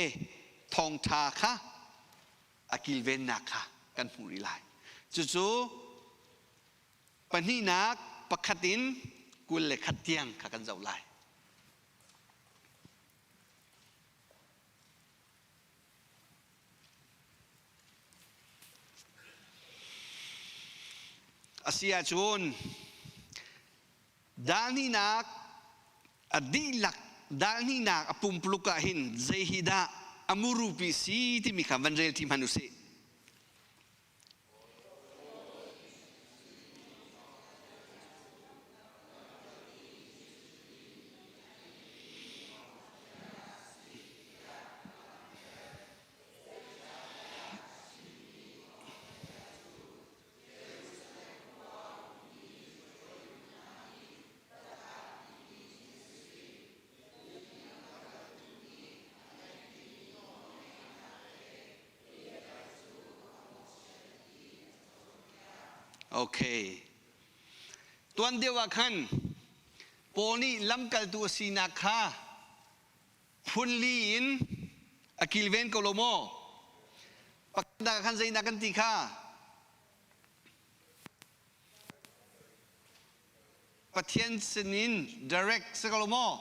thawngṭha kha a kilvennak kha kan hmuh rih lai. Cucu pahnihnak pakhat in 21 tiang kha kan zoh lai. A si ahcun dalhnihnak a dihlak dalhnihnak a pumpuluk ah hin zei hi dah a murupi si timi kha van rel ṭi hmanh u sih. Okay. Tuan deuh ah khan Paul nih lamkaltu a sinak kha phunli in a kilven ko lo maw? Pakhat khan zeidah kan ti kha? Pathian sinin direct si ko lo maw?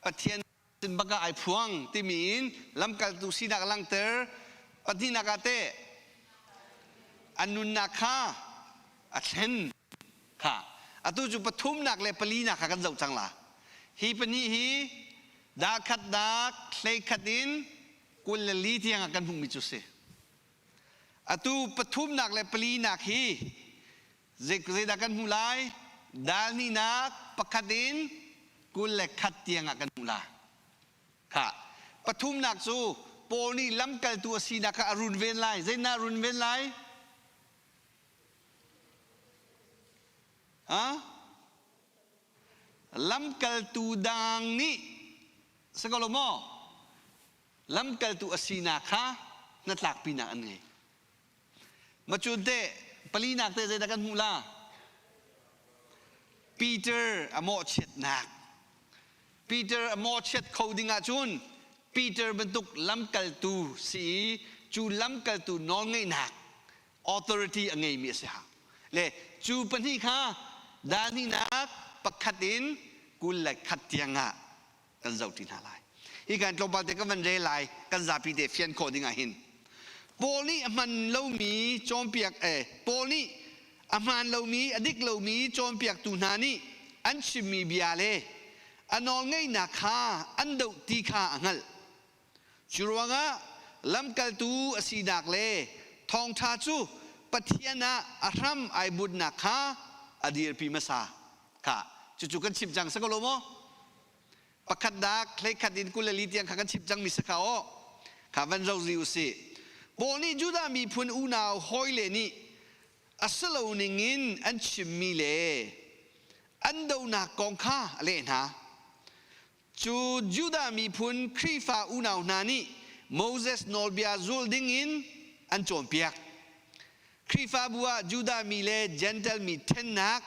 Pathian sin bak ah ai phuang timi in lamkaltu sinak langhter pahnihnak ah teh an nunnak kha a thlen kha atu cu pathumnak le palinak kha kan zoh cang la hi pahnih hi dah khat dak hlei khat in 24 tiang ah kan hmuhmi cu si atu pathumnak le palinak hi Zeidah kan hmuh lai? Dal hnihnak pakhat in 21 tiang ah kan hmuh lai. Kha pathumnak cu Paul nih lamkaltu a sinak kha a runven lai. Zeidah a runven lai? Ha? Lamkaltu dang nih si ko lo maw? Lamkaltu a sinak kha hnatlakpinak an ngei. Macun teh palinak teh zeidah kan hmuh la? Peter a mawhchiatnak. Peter a mawhchiat kho ding ahcun Peter bantuk lamkaltu si i cu lamkaltu nawlngeihnak authority a ngeimi a si hau. Le cu pahnih kha dal hnihnak pakhat in 21 tiang ah kan zoh ṭi hna lai. Hi kan tlawmpal te kan van rel lai kan zapi te fian khawh ding ah hin. Paul nih a hman lomi cawnpiak eh Paul nih a hmaan lomi a dik lomi cawnpiaktu hna nih an chimmi bia le a nawlngeihnak kha an doh ti kha a hngalh. Cu ruangah lamkaltu a sinak le thawngṭha cu Pathian ah a hram ai bunhnak kha a dirpi hmasa. Kha cucu kan chim cang si ko lo maw? Pakhat dak hleikhat in 24 tiang kha kan chim cangmi si kha aw. Kha van zoh rih u sih. Paul nih Judah miphun unau hawile nih a si lo ningin an chimmi le An donak kong kha a leh hna. Cu Judah miphun Khrihfa unau hna nih Moses nawlbia zul dingin an cawnpiak. Khrihfabu ah Judah mi le Jentail mi ṭhennak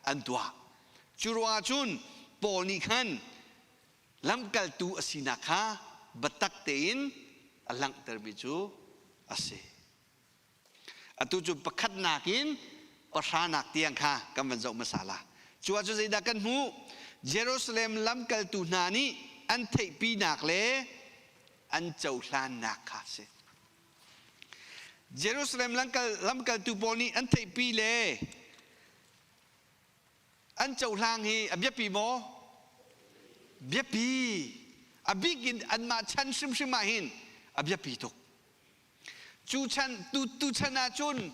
an tuah. Cu ruangah cun Paul nih khan lamkaltu a sinak kha biatak tein a langhtermi cu a si. Atu cu pakhatnak in pahranak tiang kha kan van zoh hmasa la. Cu ah cu zeidah kan hmuh? Jerusalem lamkaltu hna nih an theihpinak le an cohlannak kha a si. Jerusalem lamkaltu pawl nih an theihpi le an cohlang hi a biapi maw? Biapi. A bik in anmah chan hrimhrim ah hin a biapi tuk. Cu chan tu tu chan ahcun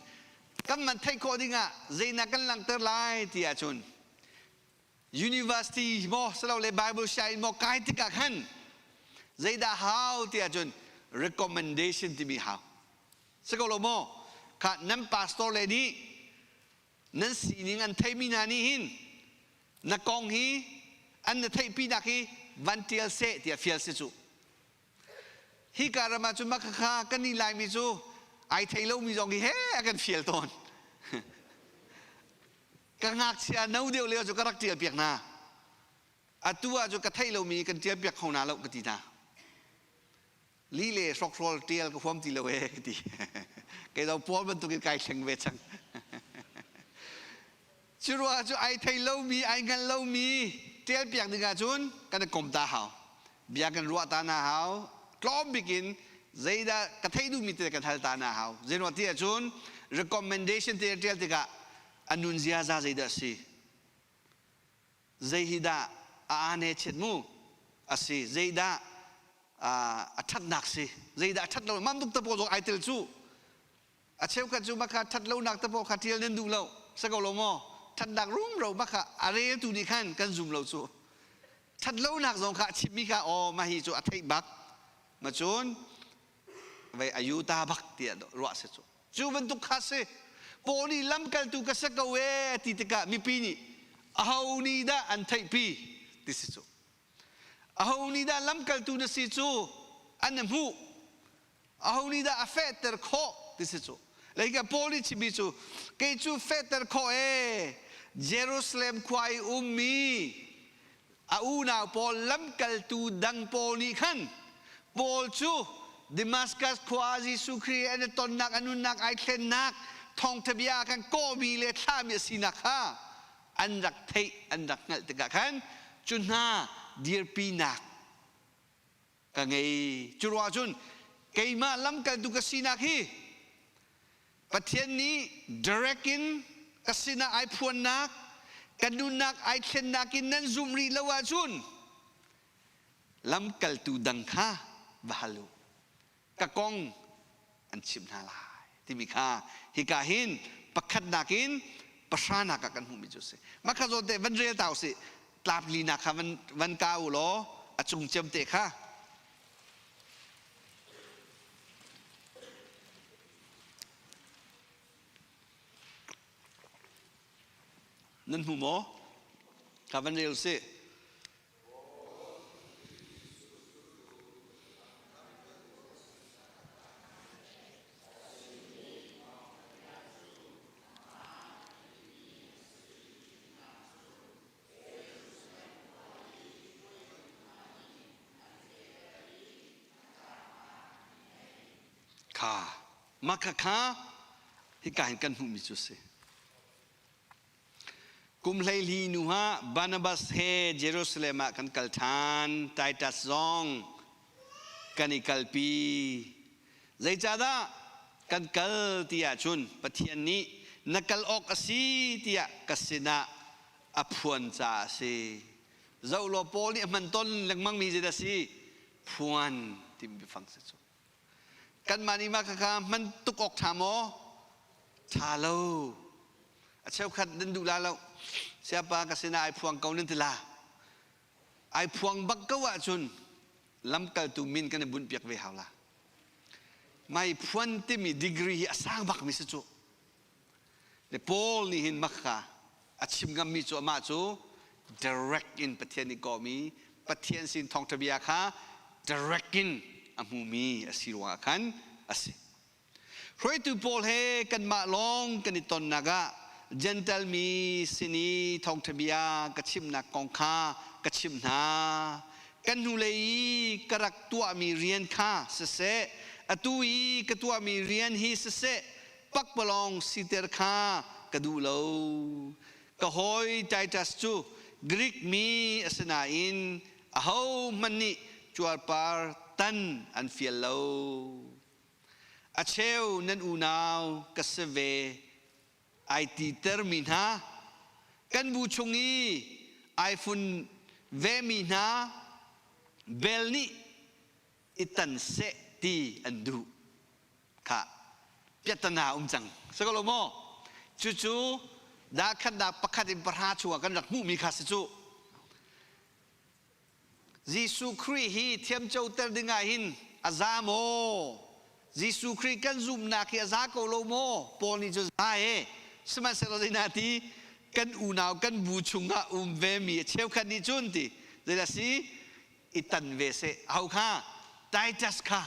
kan man theih khawh dingah zeinak kan langhter lai ti ahcun university maw silole Bible sianginn maw kai tikah khan zeidah hau ti ahcun recommendation timi hau. Si ko lo maw? Kha nan pastor le nih nan sining an theimi hna nih hin na kong hi an na theihpinak hi van tial seh tiah fial si cu. Hi ka ram ah cun mah khakha kan nih Laimi cu ai thei lomi zong hi he a kan fial tawn. Ka ngakchia no deuh lio cu ka rak ṭial piak hna. Atu ah cu ka theih lomi kan ṭial piak kho hna lo ka ti hna. Li le hrokhrawl ṭial ka huam ti lo ee ka ti. Kei zong Paul bantukin kai thleng ve cang. Cu ruangah cu ai thei lomi, ai hngal lomi ṭialpiak ding ahcun kan i kom ta hau. Bia kan ruah ta na hau. Tlawm bik in zeidah ka theih duhmi te kan hal ta na hau. Zeiruang ti ahcun recommendation te ṭial tikah a nun ziaza zeidah a si? Zei hi dah a ane chiat mu? A si. Zeidah a ṭhatnak si? Zeidah a ṭhat lo? Mah bantuk te pawl zong ai tel cu. A cheukhat cu maka ṭhat lonak te pawl kha ṭial nan duh lo. Si ko lo maw? Ṭhatnak rumro maka a reltu nih khan kan zum lo cu. Ṭhat lonak zong kha a chimmi kha aw mah hi cu a theih bak. Ma cun vei a yuta bak tiah ruah si cu. Cu bantuk kha si. Paul nih lamkaltu ka si ko ee ti tikah mipi nih aho nih dah an theihpi ti si cu. Aho nih dah lamkaltu na si cu an hmuh aho nih dah a fehter khawh ti si cu leika Paul nih chimmi cu kei cu fehter khawh ee Jerusalem khua i ummi a unau pawl lamkaltu dang pawl nih khan Paul cu Damascus khua Jesuh Khrih an i tonnak a nunnak ai thlennak thawngtha bia kan kawhmi le thlahmi a sinak kha an rak theih an rak hngalh tikah khan cu hna dirpinak ka ngei. Cu ruah cun keimah lamkaltu ka sinak hi Pathian nih direct in ka sinah ai phuannak, ka nunnak ai thlennak in nan zumh rih lo ahcun lamkaltu dang kha va hal u. Ka kong an chimh hna lai timi kha hika hin pakhatnak in pahranak ah kan hmuhmi cu a si. Mah kha zawn te van rel ta usih. Tlap linak kha van, van ka u law a cung cem te kha nan hmu maw? Kha van rel usih. Kha mah kha hika hin kan hmuhmi cu a si. Kum 12 hnu ah Barnabas he Jerusalem ah kan kal ṭhan. Titus zong kan i kalpi. Zeicahdah kan kal ti ahcun Pathian nih na kal awk a si tiah ka sinah a phuan caah a si. Zoh law Paul nih a hman ton lengmangmi zeidah a si? Phuan timi biafang si cu. Kanmah nih mah khakha hman tuk awk ṭha maw? Ṭha lo. A cheukhat nan duh la lo. Siapa ka sinah ai phuang ko nan ti la. Ai phuang bak ko ahcun lamkaltu min kan i bunh piak ve hau la. Mai phuan timi degree hi a sang bak mi si cu. Le Paul nih hin makha. A chim ngammi cu amah cu direct in Pathian nih kawhmi Pathian sin thawngṭha bia kha direct in a hmumi a si ruangah khan a si. Hruaitu pawl he kanmah lawng kan i tonnak ah Gentle mi sin i thawngṭha bia ka chimnak kong kha ka chimh hna. Kan hnulei i ka rak tuahmi rian kha siseh, atu i ka tuahmi rian hi siseh, pakpalawng siter kha ka duh lo. Ka hawi Titus cu Greek mi a si nain ahohmanh nih cuarpar tan an fial lo. A cheu nan unau ka si ve ai titermi hna, kan bu chung i ai fun vemi hna bel nih i tan seh ti an duh. Kha piahtana um cang. Si ko lo maw? Cucu dah khat dah pakhat in pahra chungah kan rak hmuhmi kha si cu. Jesuh Khrih hi thiamcoter dingah hin a za maw? Jesuh Khrih kan zumhnak hi a za ko lo maw? Paul nih cun za e. Sihmanhsehlaw zeidah ti kan unau kan bu chungah um ve mi cheukhat nih cun ti zeidah si i tan ve seh. Aho kha? Titus kha.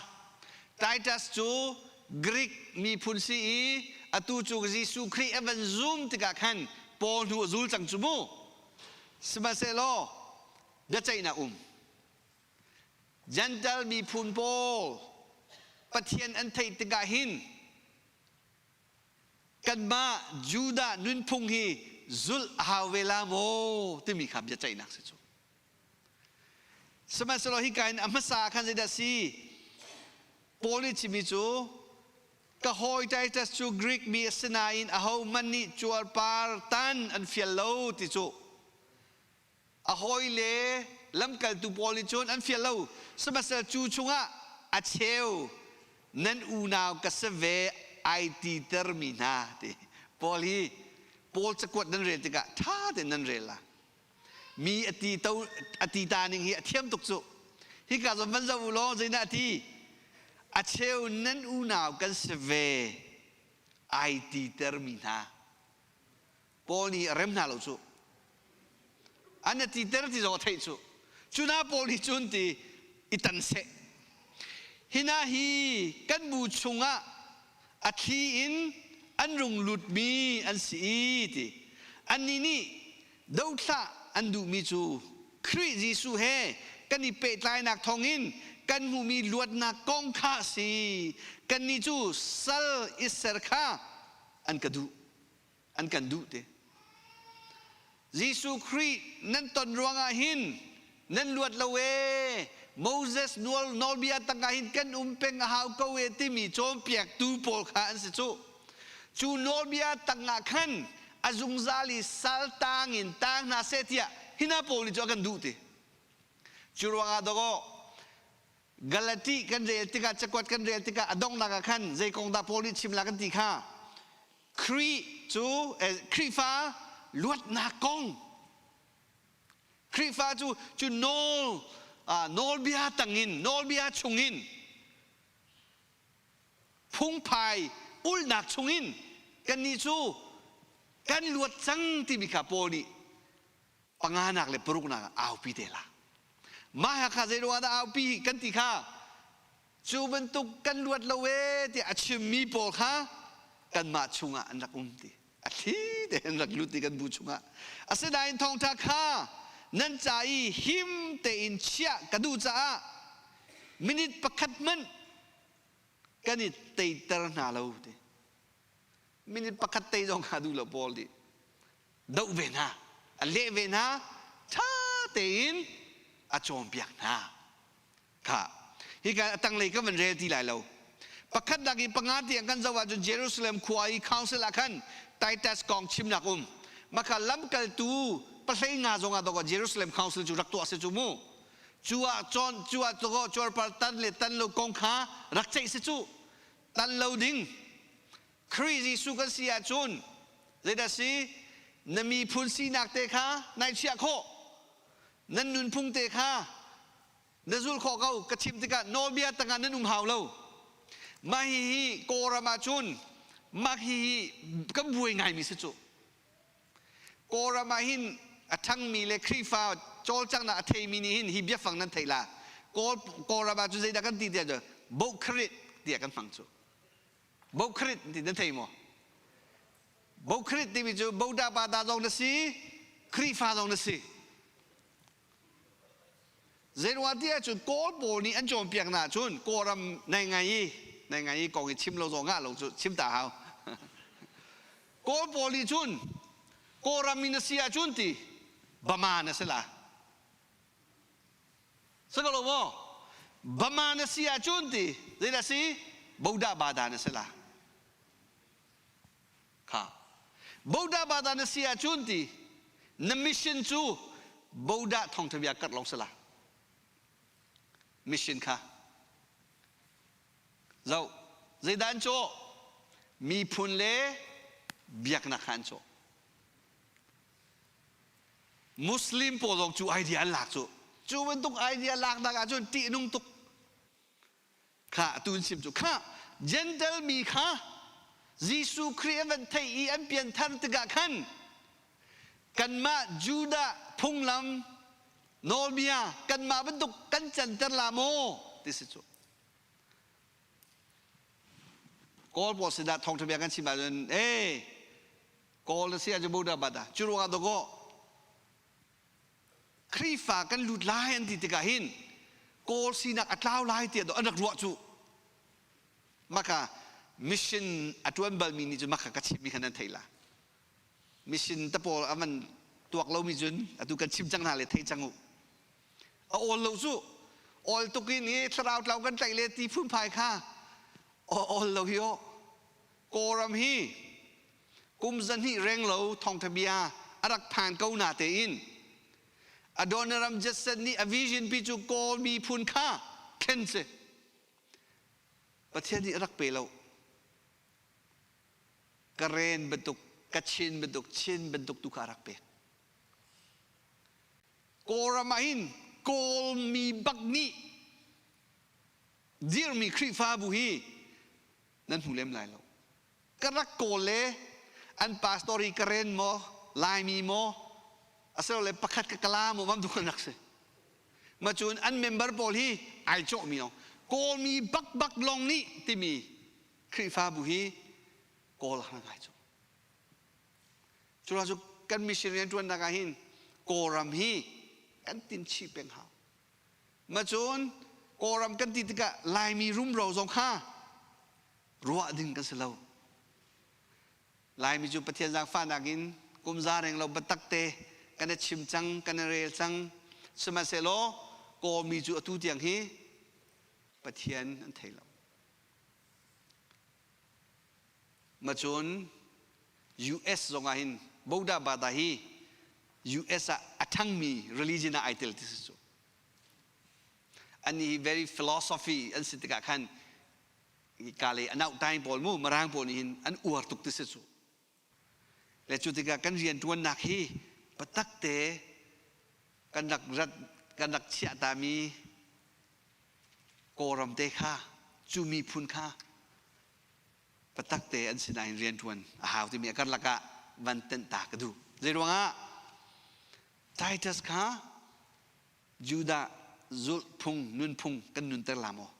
Titus cu Greek miphun si i atu cu Jesuh Khrih a van zum tikah khan Paul hnu a zul cang cu mu. Sihmanhsehlaw biaceihnak um. Gentle miphun pawl Pathian an theih tikah hin kanmah Judah nunphung hi zulh a hau ve la maw timi kha biaceihnak si cu. Sihmanhsehlaw hika in a hmasa khan zeidah si? Paul nih chimmi cu Ka hawi Titus cu Greek mi a si nain ahohmanh nih cuarpar tan an fial lo ti cu a hawile lamkaltu pawl nih cun an fial lo. Sihmanhsehlaw cu chungah a cheu nan unau ka si ve ai titermi hna ti Paul hi Paul cakuat nan rel tikah ṭha tein nan rel la. Mi a ti to a ti ta ning hi a thiam tuk cu. Hika zawn van zoh u law zeidah a ti? A cheu nan unau kan si ve ai titermi hna. Paul nih a rem hna lo cu. An a titer ti zong a theih cu. Cu hna pawl nih cun ti i tan seh. Hina hi kan bu chungah a thli in an rung lutmi an si i ti. Annih nih dothlah an duhmi cu Khrih Jesuh he kan i pehtlainak thawngin kan hmuhmi luatnak kong kha a si. Kannih cu sal i ser kha an ka duh. An kan duh te. Jesuh Khrih nan ton ruangah hin nan luat lo ee. Moses nawl nawlbia tangah hin kan um peng a hau ko ee timi cawnpiaktu pawl kha an si cu. Cu nawlbia tangah khan a zungzal i sal tang in tang hna seh tiah hina pawl nih cu a kan duh ti. Cu ruangah dawkaw Galati kan rel tikah cakuat kan rel tikah a donghnak ah khan zei kong dah Paul nih chim la kan ti kha Khrih cu Khrihfa luatnak kong Khrihfa cu cu nawl nawlbia tangin nawlbia chungin phungphai ulnak chungin kannih cu kan luat cang timi kha Paul nih panganak le paruknak ah aupi te la. Mah ha kha zei ruangah dah aupi kan ti kha cu bantuk kan luat lo ee tiah a chimmi pawl kha kanmah chungah an rak um ti a thli te an rak lut i kan bu chungah asinain thawngṭha kha nan ca i him tein chiah ka duh caah minute pakhat hmanh kan i teiter hna lo ti minute pakhat tei zong kha duh lo Paul nih doh ve hna a leh ve hna ṭha tein a cawnpiak hna kha hika a tanglei ka van rel ti lai lo pakhatnak i panga tiang kan zoh ahcun Jerusalem khua i council ah khan Titus kong chimnak um maka lamkaltu pahlei nga zong ah dawk Jerusalem council cu rak tuah si cu mu cu ah cawn cu ah cuarpar tan le tan lo kong kha rak ceih si cu tan lo ding Khrih Jesuh kan si ahcun zeidah si na miphun sinak te kha nai chiah khawh nan nunphung te kha na zul khawh ko ka chim tikah nawlbia tangah nan um hau lo mah hihi Kawlram ahcun mah hihi kan buai ngaimi si cu. Kawlram ah hin a ṭhangmi le Khrihfa cawlcanghnak a theimi nih hin hi biafang nan theih la. Kawl Kawlram ah cun zeidah kan ti tiah cun bohkharit tiah kan hmang cu. Bohkharit ti nan thei maw? Bohkharit timi cu boda bada zong na si, Khrihfa zong na si. Zeiruang ti ahcun Kawl pawl nih an cawnpiak na ahcun Kawlram nai ngai i nai ngai i kong i chim lo zong ngah lo cu chim ta hau. Kawl pawl nih cun Kawlram mi na si ahcun ti Bama na si la. Si ko lo maw? Bama na si ahcun ti zeidah si? Boda bada na si la. Kha. Boda bada na si ahcun ti na mission cu Boda thawngtha bia karh lawng si la. Mission kha. Zoh, zeidah an cawh? Miphun le biaknak kha an cawh. Muslim pawl zong cu idea an lak cu. Cu bantuk idea laknak ahcun ṭihnung tuk. Kha tu in chim cu kha Gentle mi kha Jesuh Khrih an van theih i an pianthar tikah khan kanmah Judah phunglam nawlbia kanmah bantuk kan canter la maw ti si cu. Kawl pawl sinah thawngṭha bia kan chim ahcun ee Kawl na si ahcun Buddha bat ah cu ruangah dawkaw Khrihfa kan lut lai an ti tikah hin Kawl sinak a tlau lai tiah an rak ruah cu maka mission a ṭuan balmi nih cun maka ka chimmi kha nan theih la mission te pawl a van tuak lomi cun atu kan chim cang hna le thei cang u a awl lo cu awl tuk in i thlarau tlau kan tlaih le ti phunphai kha awl lo hi aw Kawlram hi kum zahnih renglo thawngtha bia a rak phan ko na tein Adoniram Judson nih a vision pi cu Kawl miphun kha thlen si. Pathian nih a rak pe lo. Karen bantuk, Kachin bantuk, Chin bantuk tu kha a rak pek. Kawlram ah hin Kawlmi bak nih dirmi Khrihfabu hi nan hmu lem lai lo ka rak kawl le an pastor hi Karen maw Laimi maw asilole pakhat ka kala maw vam dukan rak si ma cun an member pawl hi ai cawhmi lawng Kawlmi bakbak lawng nih timi Khrihfabu hi Kawl har ngai cu cu cu kan mission rianṭuannak ah hin Kawlram hi kan tin chih peng hau Ma cun Kawlram kan ti tikah Laimi rumro zong kha ruah ding kan si lo. Laimi cu Pathian zaangfahnak in kum za reng lo biatak te kan i chim cang, kan i rel cang. Sihmanhsehlaw Kawlmi cu atu tiang hi Pathian an thei lo. Ma cun US zong ah hin Boda Bada hi US ah a ṭhangmi religion ah ai tel ti si cu. An hi very philosophy an si tikah khan ka le anau time pawl mu Mirang pawl nih hin an uar tuk ti si cu. Le cu tikah kan rianṭuannak hi patak te kan rak rat kan rak chiah tami Kawlram te kha cu miphun kha patak te an sinain rianṭuan a hau timi a karlak ah van tenh ta ka duh. Zeiruangah Titus kha Judah zulhphung nunphung kan nunter la maw?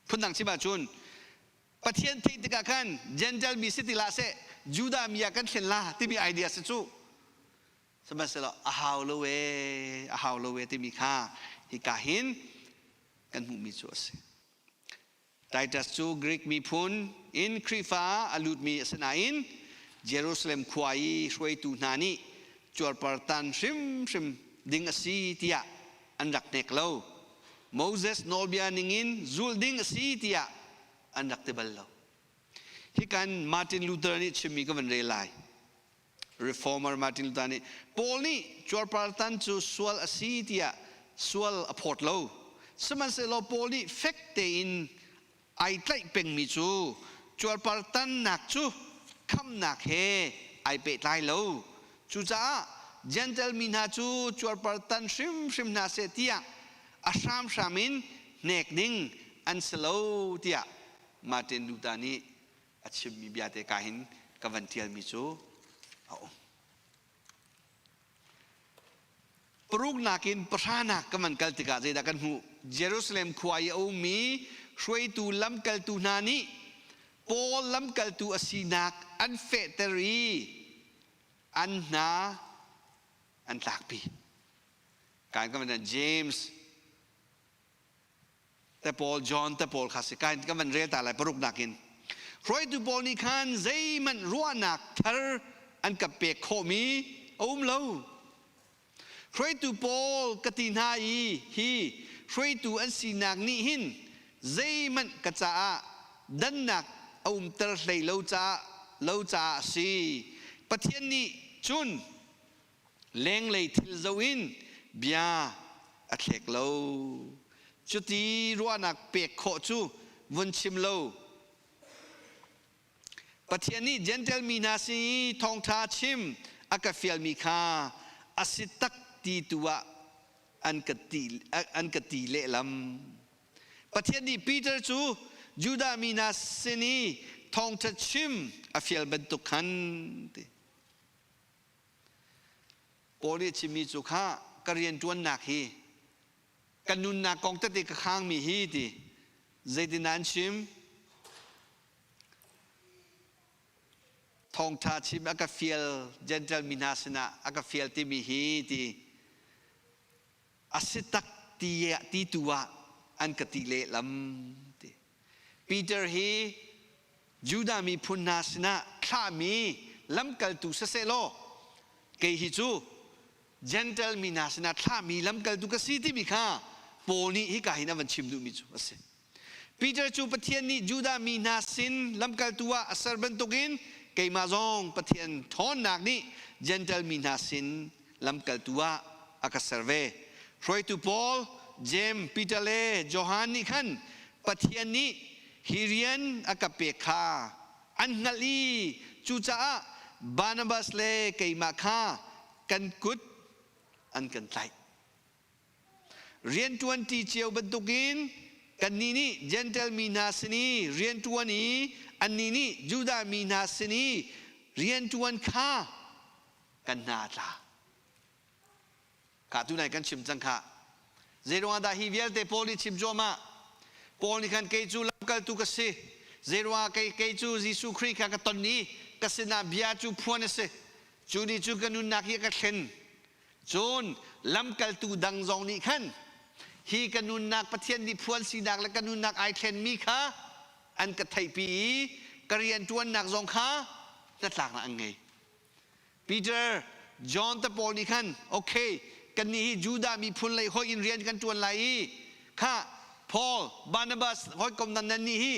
Phundang chim ahcun Pathian theih tikah khan Gentile mi si ti hlah seh Judah mi ah kan thlen la timi idea si cu. Sihmanhsehlaw a hau lo ee, a hau lo ee timi kha hika hin kan hmuhmi cu a si. Titus cu Greek miphun in Khrihfa a lutmi a si nain Jerusalem khua i hruaitu hna nih cuarpartan hrimhrim ding a si tiah an rak hnek lo. Moses nawlbia ningin zulh ding a si tiah an rak ti bal lo. Hikan Martin Luther nih chimmi ka van rel lai. Reformer Martin Luther nih Paul nih cuarpartan cu sual a si tiah sual a phawt lo. Sihmanhsehlaw Paul nih fek tein ai tlaih pengmi cu cuarpartannak cu khamnak he ai pehtlai lo. Cucaah Jentail mi hna cu cuarpartan hrimhrim hna seh tiah a hramhram in hnek ding an si lo tiah Martin Luther nih a chimmi bia te ka hin ka van ṭialmi cu a um. Paruknak in pahranak kan van kal tikah zeidah kan hmuh? Jerusalem khua i a ummi hruaitu lamkaltu hna nih Paul lamkaltu a sinak an fehter i an hna an tlakpi. Kan kan van James te pawl John te pawl kha si kan kan van rel ta lai paruknak in. Hruaitu pawl nih khan zeihmanh ruahnak thar an ka pek khawhmi a um lo. Hruaitu pawl ka ti hna i hi hruaitu an sinak nih hin zeihmanh ka caah dannak a umter hlei lo caah lo caah a si. Pathian nih cun lenglei thil zoh in bia a thlek lo. Cuti ruahnak pek khawh cu vun chim lo. Pathian nih Jentail mi hna sin i thawngṭha chim a ka fialmi kha a si tak ti tu ah an ka ti, an ka ti lehlam. Pathian nih Peter cu Judah mi hna sin i thawngṭha chim a fial bantuk khan ti. Paul nih a chimmi cu kha ka rianṭuannak hi ka nunnak kong tete ka khangmi hi ti zeitin an chim? Thawngṭha chim a ka fial Gentile mi hna sinah a ka fial timi hi ti a si tak ti ti tu ah an ka ti lehlam ti. Peter hi Judah miphun hna sinah thlahmi lamkaltu siseh law kei hi cu Gentile mi hna sinah thlahmi lamkaltu ka si timi kha Paul nih hika hin a van chim duhmi cu a si. Peter cu Pathian nih Judah mi hna sin lamkaltu ah a ser bantukin keimah zong Pathian ṭhawnnak nih Gentile mi hna sin lamkaltu ah a ka ser ve. Hruaitu Paul, Jeim, Peter le Johan nih khan Pathian nih hi rian a ka pek kha an hngalh i cucaah Barnabas le keimah kha kan kut an kan tlaih. Rianṭuanṭi cio bantukin kannih nih Jentail mi hna sin i rianṭuan i annih nih Judah mi hna sin i rianṭuan kha kan hna a tla. Kha tunai kan chim cang khah. Zeiruangah dah hi vialte Paul nih chim cuahmah? Paul nih khan kei cu lamkaltu ka si. Zeiruangah kei, kei cu Jesuh Khrih kha ka ton i ka sinah bia cu phuan a si. Cu nih cu ka nunnak hi a ka thlen. Cun lamkaltu dang zong nih khan hi ka nunnak Pathian nih phuan sinak le ka nunnak ai thlenmi kha an ka theihpi i ka rianṭuannak zong kha hnatlaknak an ngei. Peter, John te pawl nih khan okay kannih hi Judah miphun lei hoih in rian kan ṭuan lai i kha Paul, Barnabas hawikom nan nan nih hi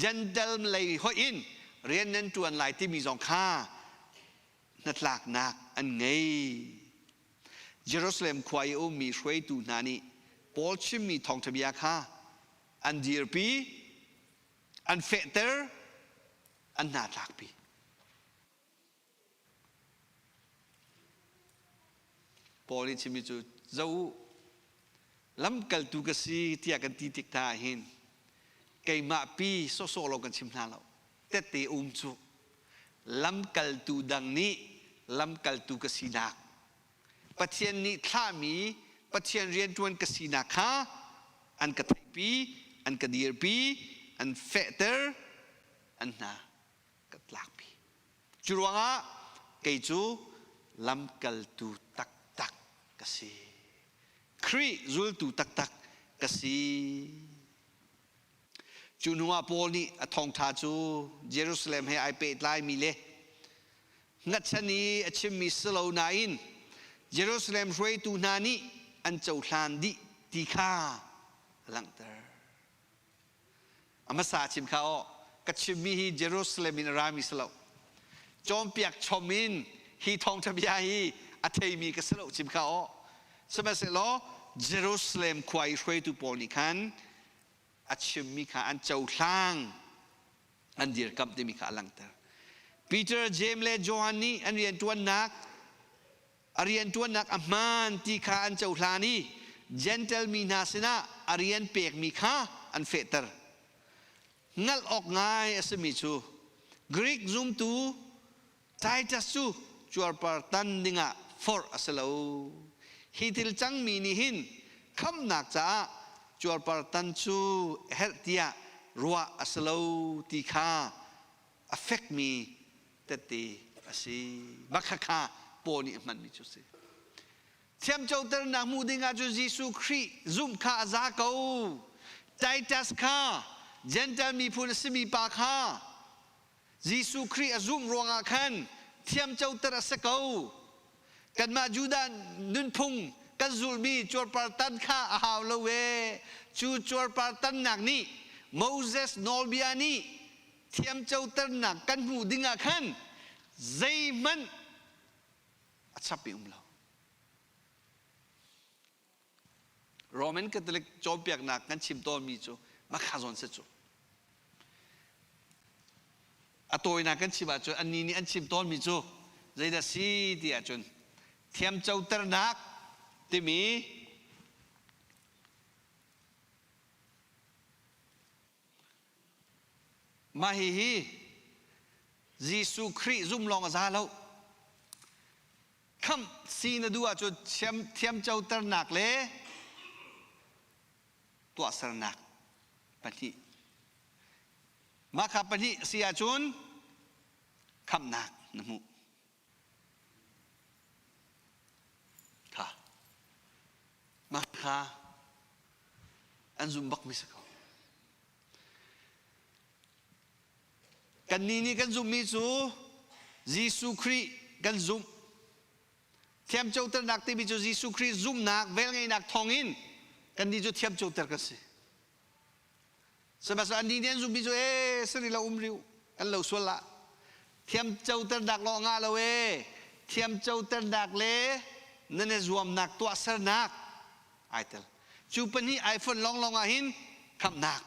Gentile lei hoih in rian nan ṭuan lai timi zong kha hnatlaknak an ngei. Jerusalem khua i a ummi hruaitu hna nih Paul chimmi thawngṭha bia kha an dirpi, an fehter, an hna tlakpi. Paul nih chimmi cu zo u, lamkaltu ka si tiah kan ti tik hna ah hin keimah pi sawhsawh lo kan chim hna lo. Tette um cu lamkaltu dang nih lamkaltu ka sinak Pathian nih thlahmi Pathian rianṭuan ka sinak kha an ka theihpi, an ka dirpi, an fehter, an hna ka tlakpi. Cu ruangah kei cu lamkaltu taktak ka si. Khrih zultu taktak ka si. Cu hnuah Paul nih a thawngṭha cu Jerusalem he ai pehtlaimi le hngatchan i a chimmi si lo nain Jerusalem hruaitu hna nih an cohlan dih ti kha a langhter. A hmasa chim kha aw ka chimmi hi Jerusalem in a rami si lo. Cawnpiak chom in hi thawngṭha bia hi a theimi ka si lo chim kha aw. Sihmanhsehlaw Jerusalem khua i hruaitu pawl nih khan a chimmi kha an cohlang an dirkamh timi kha a langhter. Peter, James le Johan nih an rianṭuannak a rianṭuannak a hmaan ti kha an cohlan i Gentle mi hna sinah a rian pekmi kha an fehter. Hngalh awk ngai a simi cu Greek zumtu Titus cu cuarpar tan dingah forh a si lo. Hi thil cangmi nih hin khamhnak caah cuarpartan cu herh tiah ruah a si lo ti kha a fekmi tette a si. Bakha kha Paul nih a hmanmi cu a si. Thiamcoternak hmuh ding ahcun Jesuh Khrih zumh kha a za ko. Titus kha Gentile miphun a simi pa kha Jesuh Khrih a zumh ruangah khan thiamcoter a si ko. Kanmah Judah nunphung kan zulhmi cuarpartan kha a hau lo ee. Cu cuarpartannak nih Moses nawlbia nih thiamcoternak kan hmuh ding ah khan zeihmanh a chap i um lo. Roman Catholic cawnpiaknak kan chim tawnmi cu makha zawn si cu. A tawinak kan chim ahcun annih nih an chim tawnmi cu zeidah si ti ahcun thiamcoternak timi Mah hihi Jesuh Khrih zum lawng a za lo. Khamh si na duh ahcun thiamcoternak le tuahsernak pahnih. Mah kha pahnih si ahcun khamhnak na hmuh. Kha. Mah kha an zum bakmi si ko. Kannih nih kan zumhmi cu Jesuh Khrih kan zumh. Thiamcoternak timi cu Jesuh Khrih zumhnak, velngeihnak thawngin kannih cu thiamcoter kan si. Sihmanhsehlaw annih nih an zumhmi cu ee sari lo um riu kan lo sual lah. Thiamcoternak lawng ngah lo ee. Thiamcoternak le nan i zuamnak tuahsernak ai tel. Cu pahnih ai fonh lawnglawng ah hin khamhnak.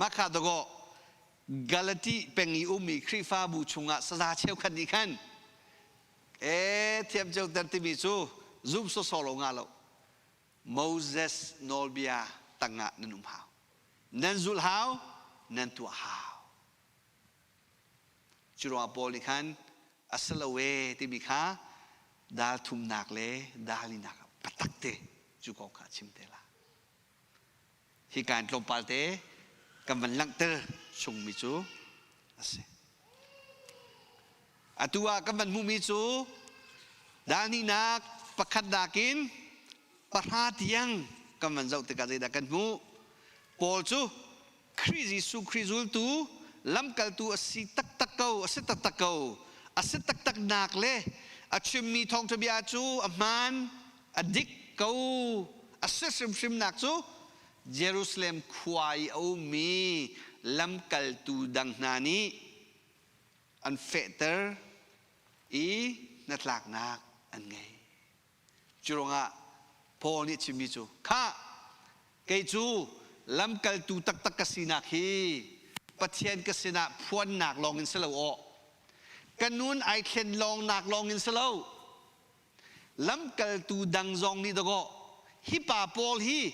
Mah kha dawkaw Galati peng i ummi Khrihfabu chungah saza cheukhat nih khan ee thiamcoter timi cu zum sawsawh lo ngah lo. Moses nawlbia tangah nan um hau. Nan zulh hau, nan tuah hau. Cu ruangah Paul nih khan a si lo ee timi kha dal thumnak le dal linak ah patak te cu kong kha a chim te la. Hi kaan tlawmpal te kan van langhter chungmi cu a si. Atu ah kan van hmuhmi cu dal hnihnak pakhat nakin pahra tiang kan van zoh tikah zeidah kan hmuh? Paul cu Khrih Jesuh Khrih zultu lamkaltu a si taktak ko, a si taktak ko. A si taktak nak le a chimmi thawngṭha bia cu a hmaan, a dik ko. A si hrimhrimnak cu Jerusalem khua i a ummi lamkaltu dang hna nih an fehter i hnatlaknak an ngei. Curuangah Paul nih chimmi cu, Khah, kei cu lamkaltu taktak ka sinak hi Pathian ka sinah phuannak lawngin si lo aw. Ka nun ai thlen lawngnak lawngin si lo. Lamkaltu dang zong nih dawkaw hi pa Paul hi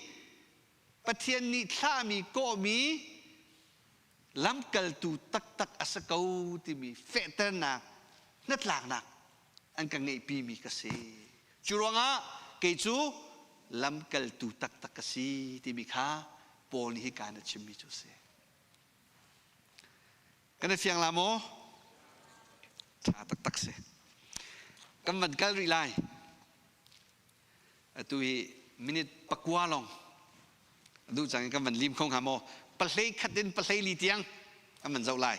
Pathian nih thlahmi kawhmi lamkaltu taktak a si ko timi fehternak hnatlaknak an ka ngeihpimi ka si. Cu ruangah kei cu lamkaltu taktak ka si timi kha Paul nih hika in a chimmi cu a si. Kan i fiang la maw? Ṭha taktak si. Kan van kal rih lai. Atu hi minute pakua lawng duh cang in kan van lim kho hnga maw? Pahlei khat in pahlei li tiang kan van zoh lai.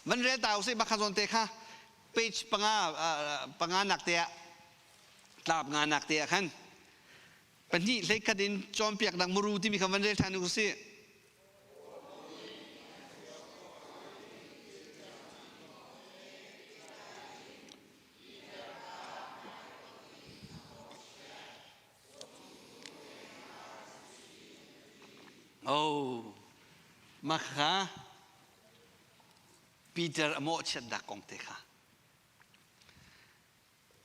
Van rel ta usih bakha zawn te kha page panga panga nak te ah tlap nga nak te ah khan pahnih hlei khat in cawnpiak dang muru timi kha van rel ṭhan usih. Oh, mah kha Peter a mawhchiatnak kong te kha.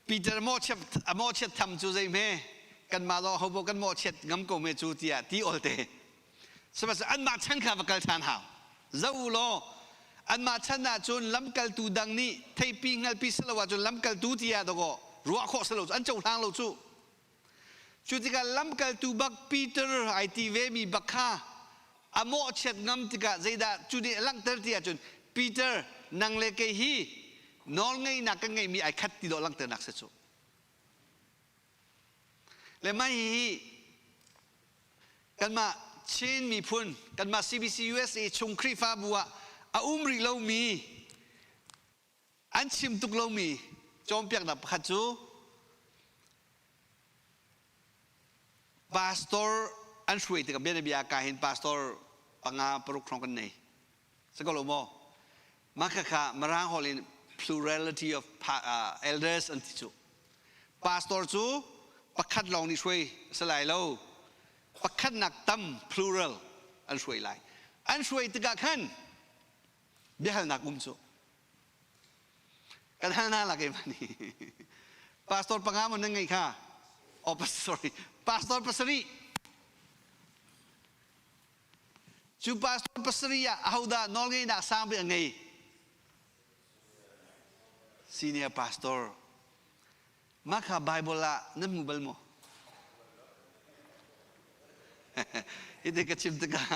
Peter a mawhchiat tham cu zei hme kanmah lawng hobo kan mawhchiat ngam ko me cu tiah ti ol te. Sihmanhsehlaw anmah chan kha va kal ṭhan hau. Zoh u law anmah chan ah cun lamkaltu dang nih theipi hngalpi si lo ahcun lamkaltu tiah dawkaw Ruah khawh si lo cu an cohlang lo cu. Cu tikah lamkaltu bak Peter ai ti ve mi bak kha a mawhchiat ngam tikah zeidah cu nih a langhter ti ahcun Peter nang le kei hi nawlngeihnak kan ngeihmi ai khat ti dawh langhternak si cu. Le mah hihi kanmah Chin miphun kanmah CBC USA chung Khrihfabu ah a um rih lomi an chim tuk lomi cawnpiaknak pakhat cu pastor an hruai tikah bianabia ka hin pastor panga paruk hrawng kan nei si ko lo maw mah khakha Mirang holh in plurality of elders an ti cu pastor cu pakhat lawng nih hruai si lai lo pakhat nak tam plural an hruai lai an hruai tikah khan biahalnak um cu kan hal hna lak mani pastor panga mo nan ngei kha oh sorry pastor pasarih cu pastor pasarih ah ahodah nawlngeihnak sang bik a ngei senior pastor Mah kha Baibal ah nan hmu bal maw? Hiti ka chim tikah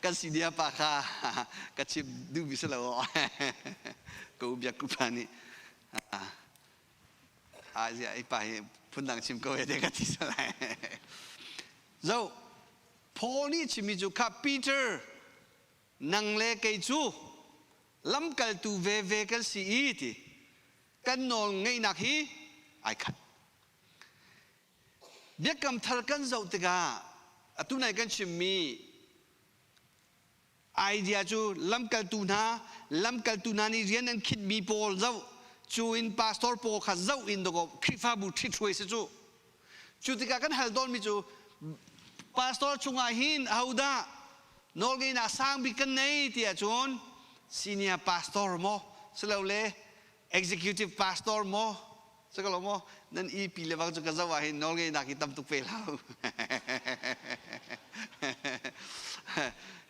kan senior pa kha ka chim duhmi si lo. Ka u biak pa nih a zia i pa hi phundang chim ko te ka ti salai. Zo Paul nih chimmi cu kha Peter nang le kei cu lamkaltu veve kan si i ti kan nawl ngeihnak hi ai khat. Biakam thar kan zoh tikah atu nai kan chimmi idea cu lamkaltu hna lamkaltu hna nih rian an khitmi pawl zoh cu in pastor pawl kha zoh in dawkaw Khrihfabu ṭhithruai si cu cu tikah kan hal tawnmi cu pastor chungah hin ahodah nawlngeihnak sang bik kan nei ti ahcun senior pastor maw silole executive pastor maw sakalo maw nan EP le bang cu ka zoh ah hin nawlngeihnak hi tam tuk pe hlah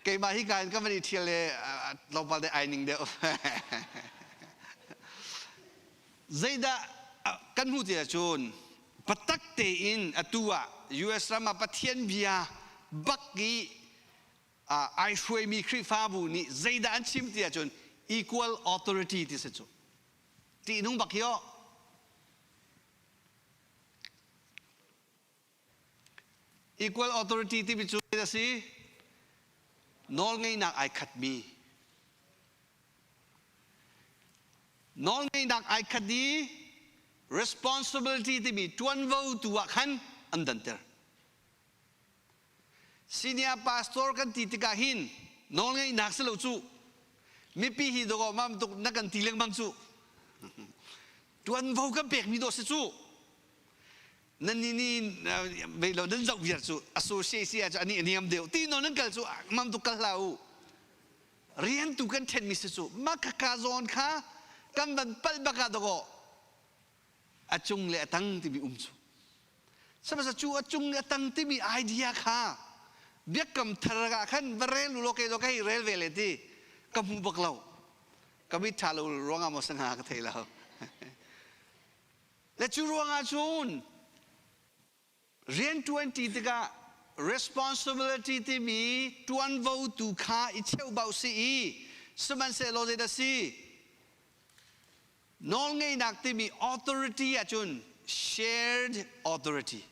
keimah hi ka in ka van i thial le tlawmpal te ai ning deuh zeidah kan hmuh ti ahcun patak tein atu ah US ram ah Pathian bia bak i ai hruaimi Khrihfabu nih zeidah an chim ti ahcun equal authority ti si cu ṭihnung bak hi aw equal authority timi cu a si nawlngeihnak ai khatmi nawlngeihnak ai khat i responsibility timi ṭuanvo tu ah khan an danter Senior pastor kan ti tikah hin nawlngeihnak si lo cu mipi hi dawh mam tuk na kan ti lengmang cu tuanvo kan pekmi dawh si cu nan ni ni vei lo nan zoh viar cu associate ah cu ani niam deuh ti no nan kal cu mam tuk kal hlah u rian tu kan ṭhenmi si cu mah ka zawn kha kan van palh bak ah dawh a cung le a tang timi um cu Sihmanhsehlaw cu a cung i a tang timi idea kha biakam thar ah khan va rel u law kei ka hei rel ve le ti ka hmu bak lo. Ka mit ṭha lo ruangah maw si hnga ka thei lo. Le cu ruangah cun rianṭuan ṭi tikah responsibility timi ṭuanvo tu kha i cheubauh si i sihmanhsehlaw zeidah si Nawlngeihnak timi authority ahcun shared authority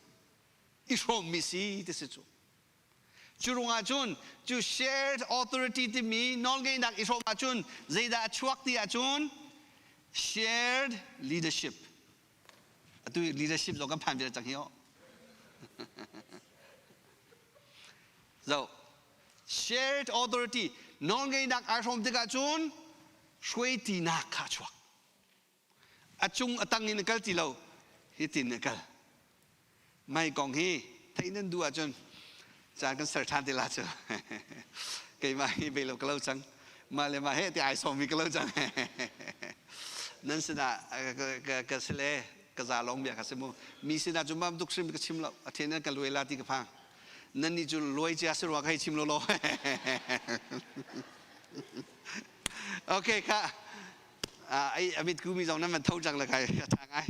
i hrawmmi si ti si cu. Cu ruangah cun cu shared authority timi nawlngeihnak i hrawm ahcun zeidah a chuak ti ahcun shared leadership. Atu leadership zong kan phan ve cang hi aw. So shared authority nawlngeihnak ai hrawm tikah cun hruaitinak kha a chuak. A cung a tang in a kal ti lo, hitin a kal. Mai kong hi theih nan duh ahcun caan kan ser ṭhan te la cu. Keimah hi bei lo ka lo cang. Mah le mah he ti ai sawmi ka lo cang. Nan sinah ka si le ka za lawng bia kha si mu. Mi sinah cu mam tuk hrim ka chim lo. A then ka luai la ti ka phang. Nan nih cu luai cia si rua ka hei chim lo lo. Okay kha ai amit ku mi zong nan van tho cang le kai a tha ngai.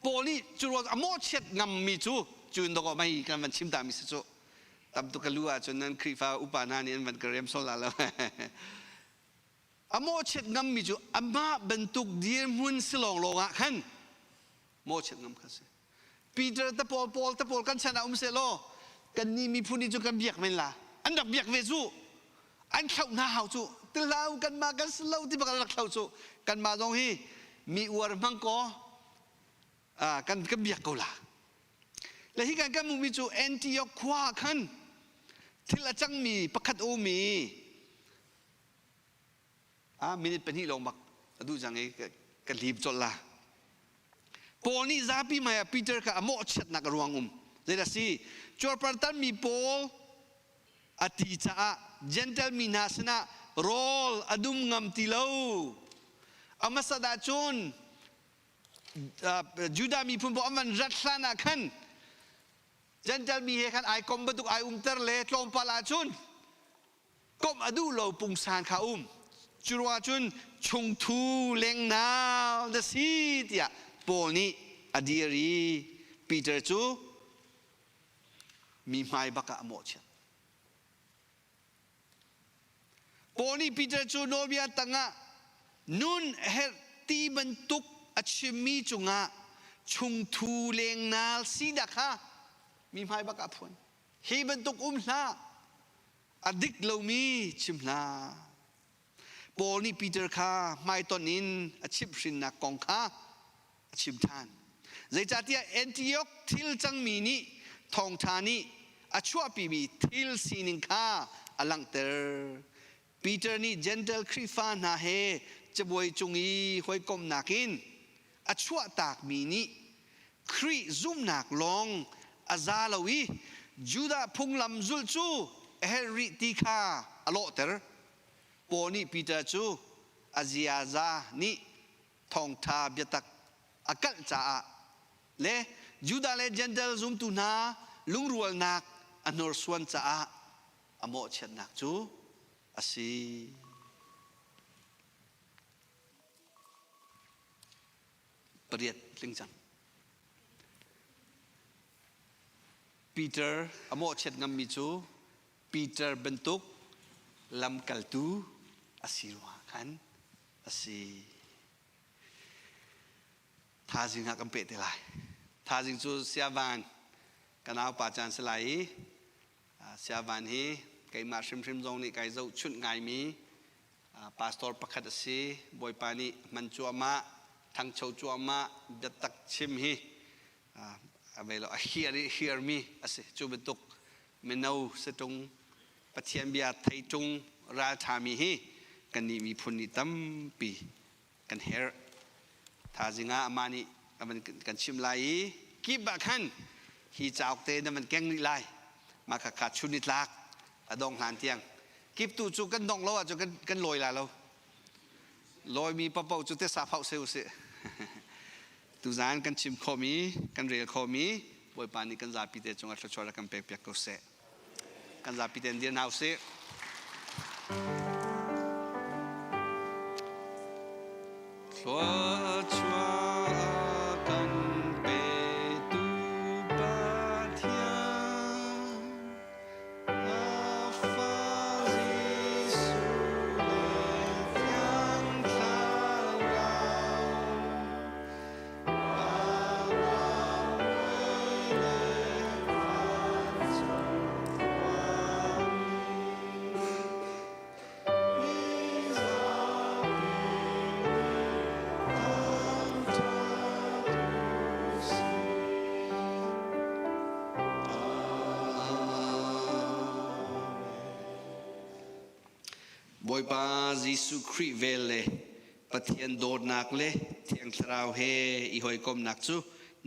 Paul nih cu ruang a mawhchiat ngammi cu cu in dawk mei kan van chim ta mi si cu tam tuk ka lu ahcun nan Khrihfa upa hna nih an van ka rem sol la lo. A mawhchiat ngammi cu amah bantuk dirhmun si lawnglawng ah khan mawhchiat ngam kha si. Peter te pawl Paul te pawl kan chan ah um seh law kannih miphun nih cu kan biak men la. An rak biak ve cu. An thlauh hna hau cu. Tilau kanmah kan si lo ti bak an rak thlauh cu. Kanmah zong hi mi uar hmang kaw kan kan biak ko la. Le hi kan kan hmuhmi cu Antioch khua ah khan thil a cangmi pakhat um i minute pahnih lawng bak a duh cang i ka hlip colh la. Paul nih zapi hmai ah Peter kha a mawhchiatnak a ruang um. Zeidah si? Cuarpartanmi Paul a ti caah Gentle mi hna sinah rawl a dum ngam ti lo. A hmasat ahcun Judah miphun pawl an van rat hlan ah khan Gentle mi he khan ai kom bantuk ai umter le tlawmpal ahcun komh a duh lo pungsan kha um. Cu ruangah cun chungthu lengnal na si tiah Paul nih a dir i Peter cu mi hmai bak ah a mawhchiat. Paul nih Peter cu nawlbia tangah nun a herh ti bantuk a chimmi cungah chungthu lengnal sinak kha mi hmai bak ah a phuan. Hi bantuk um hlah, a dik lomi chim hlah. Paul nih Peter kha hmaitonh in a chimhhrinnak kong kha a chim ṭhan. Zeicahtiah Antioch thil cangmi nih thawngṭha nih a chuahpimi thil sining kha a langhter. Peter nih Jentail Khrihfa hna he cabuai cung i hawikomhnak in a chuahtakmi nih Khrih zumhnak lawng a za lo i Judah phunglam zulh cu a herh rih ti kha a lawhter. Paul nih Peter cu a ziaza nih thawngṭha biatak a kalh caah le Judah le Jentail zumtu hna lungrualnak a hnorsuan caah a mawhchiatnak cu a si. Pariat tling cang. Peter a mawhchiat ngammi cu Peter bantuk lamkaltu a si ruangah khan a si. Thazing ah kan peh te lai. Thazing cu Siavan ka naupa caan si lai i Siavan hi keimah hrimhrim zong nih kai zohchunh ngaimi pastor pakhat a si. Bawipa nih hman cuahmah, thangcho cuahmah, biatak chim hi a hiar i hiarmi a si. Cu bantuk mino situng Pathian bia thei ṭung ralṭhami hi kannih miphun nih tampi kan herh. Thazing ah amah nih a van kan chimh lai i kip ah khan hi cauk te na van keng rih lai. Mah kha kha chun i tlak a dong hlan tiang. Kip tu cu kan dong lo ahcun kan, kan lawi lai lo. Lawimi papo cu te sa phauh se usih. Tuzaan kan chim khawhmi, kan rel khawhmi Bawipa nih kan zapi te cungah thluachuah rak kan pek piak ko seh. Kan zapi tein dir hna usih. Thluachuah kan petu Pathian, a Fa Jesuh le Thiang Thlarau, Bawipa Jesuh Khrih vel le Pathian dawtnak le Thiang Thlarau he i hawikomhnak cu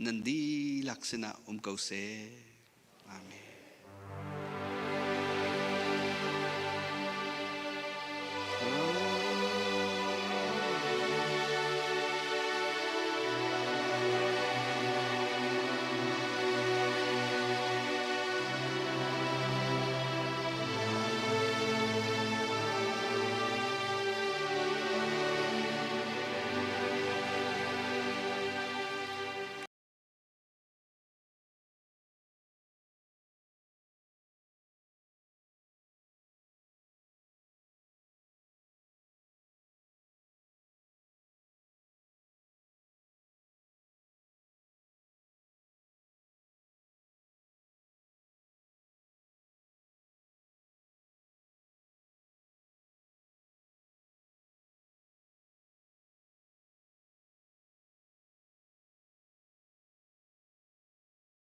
nan dihlak sinah um ko seh.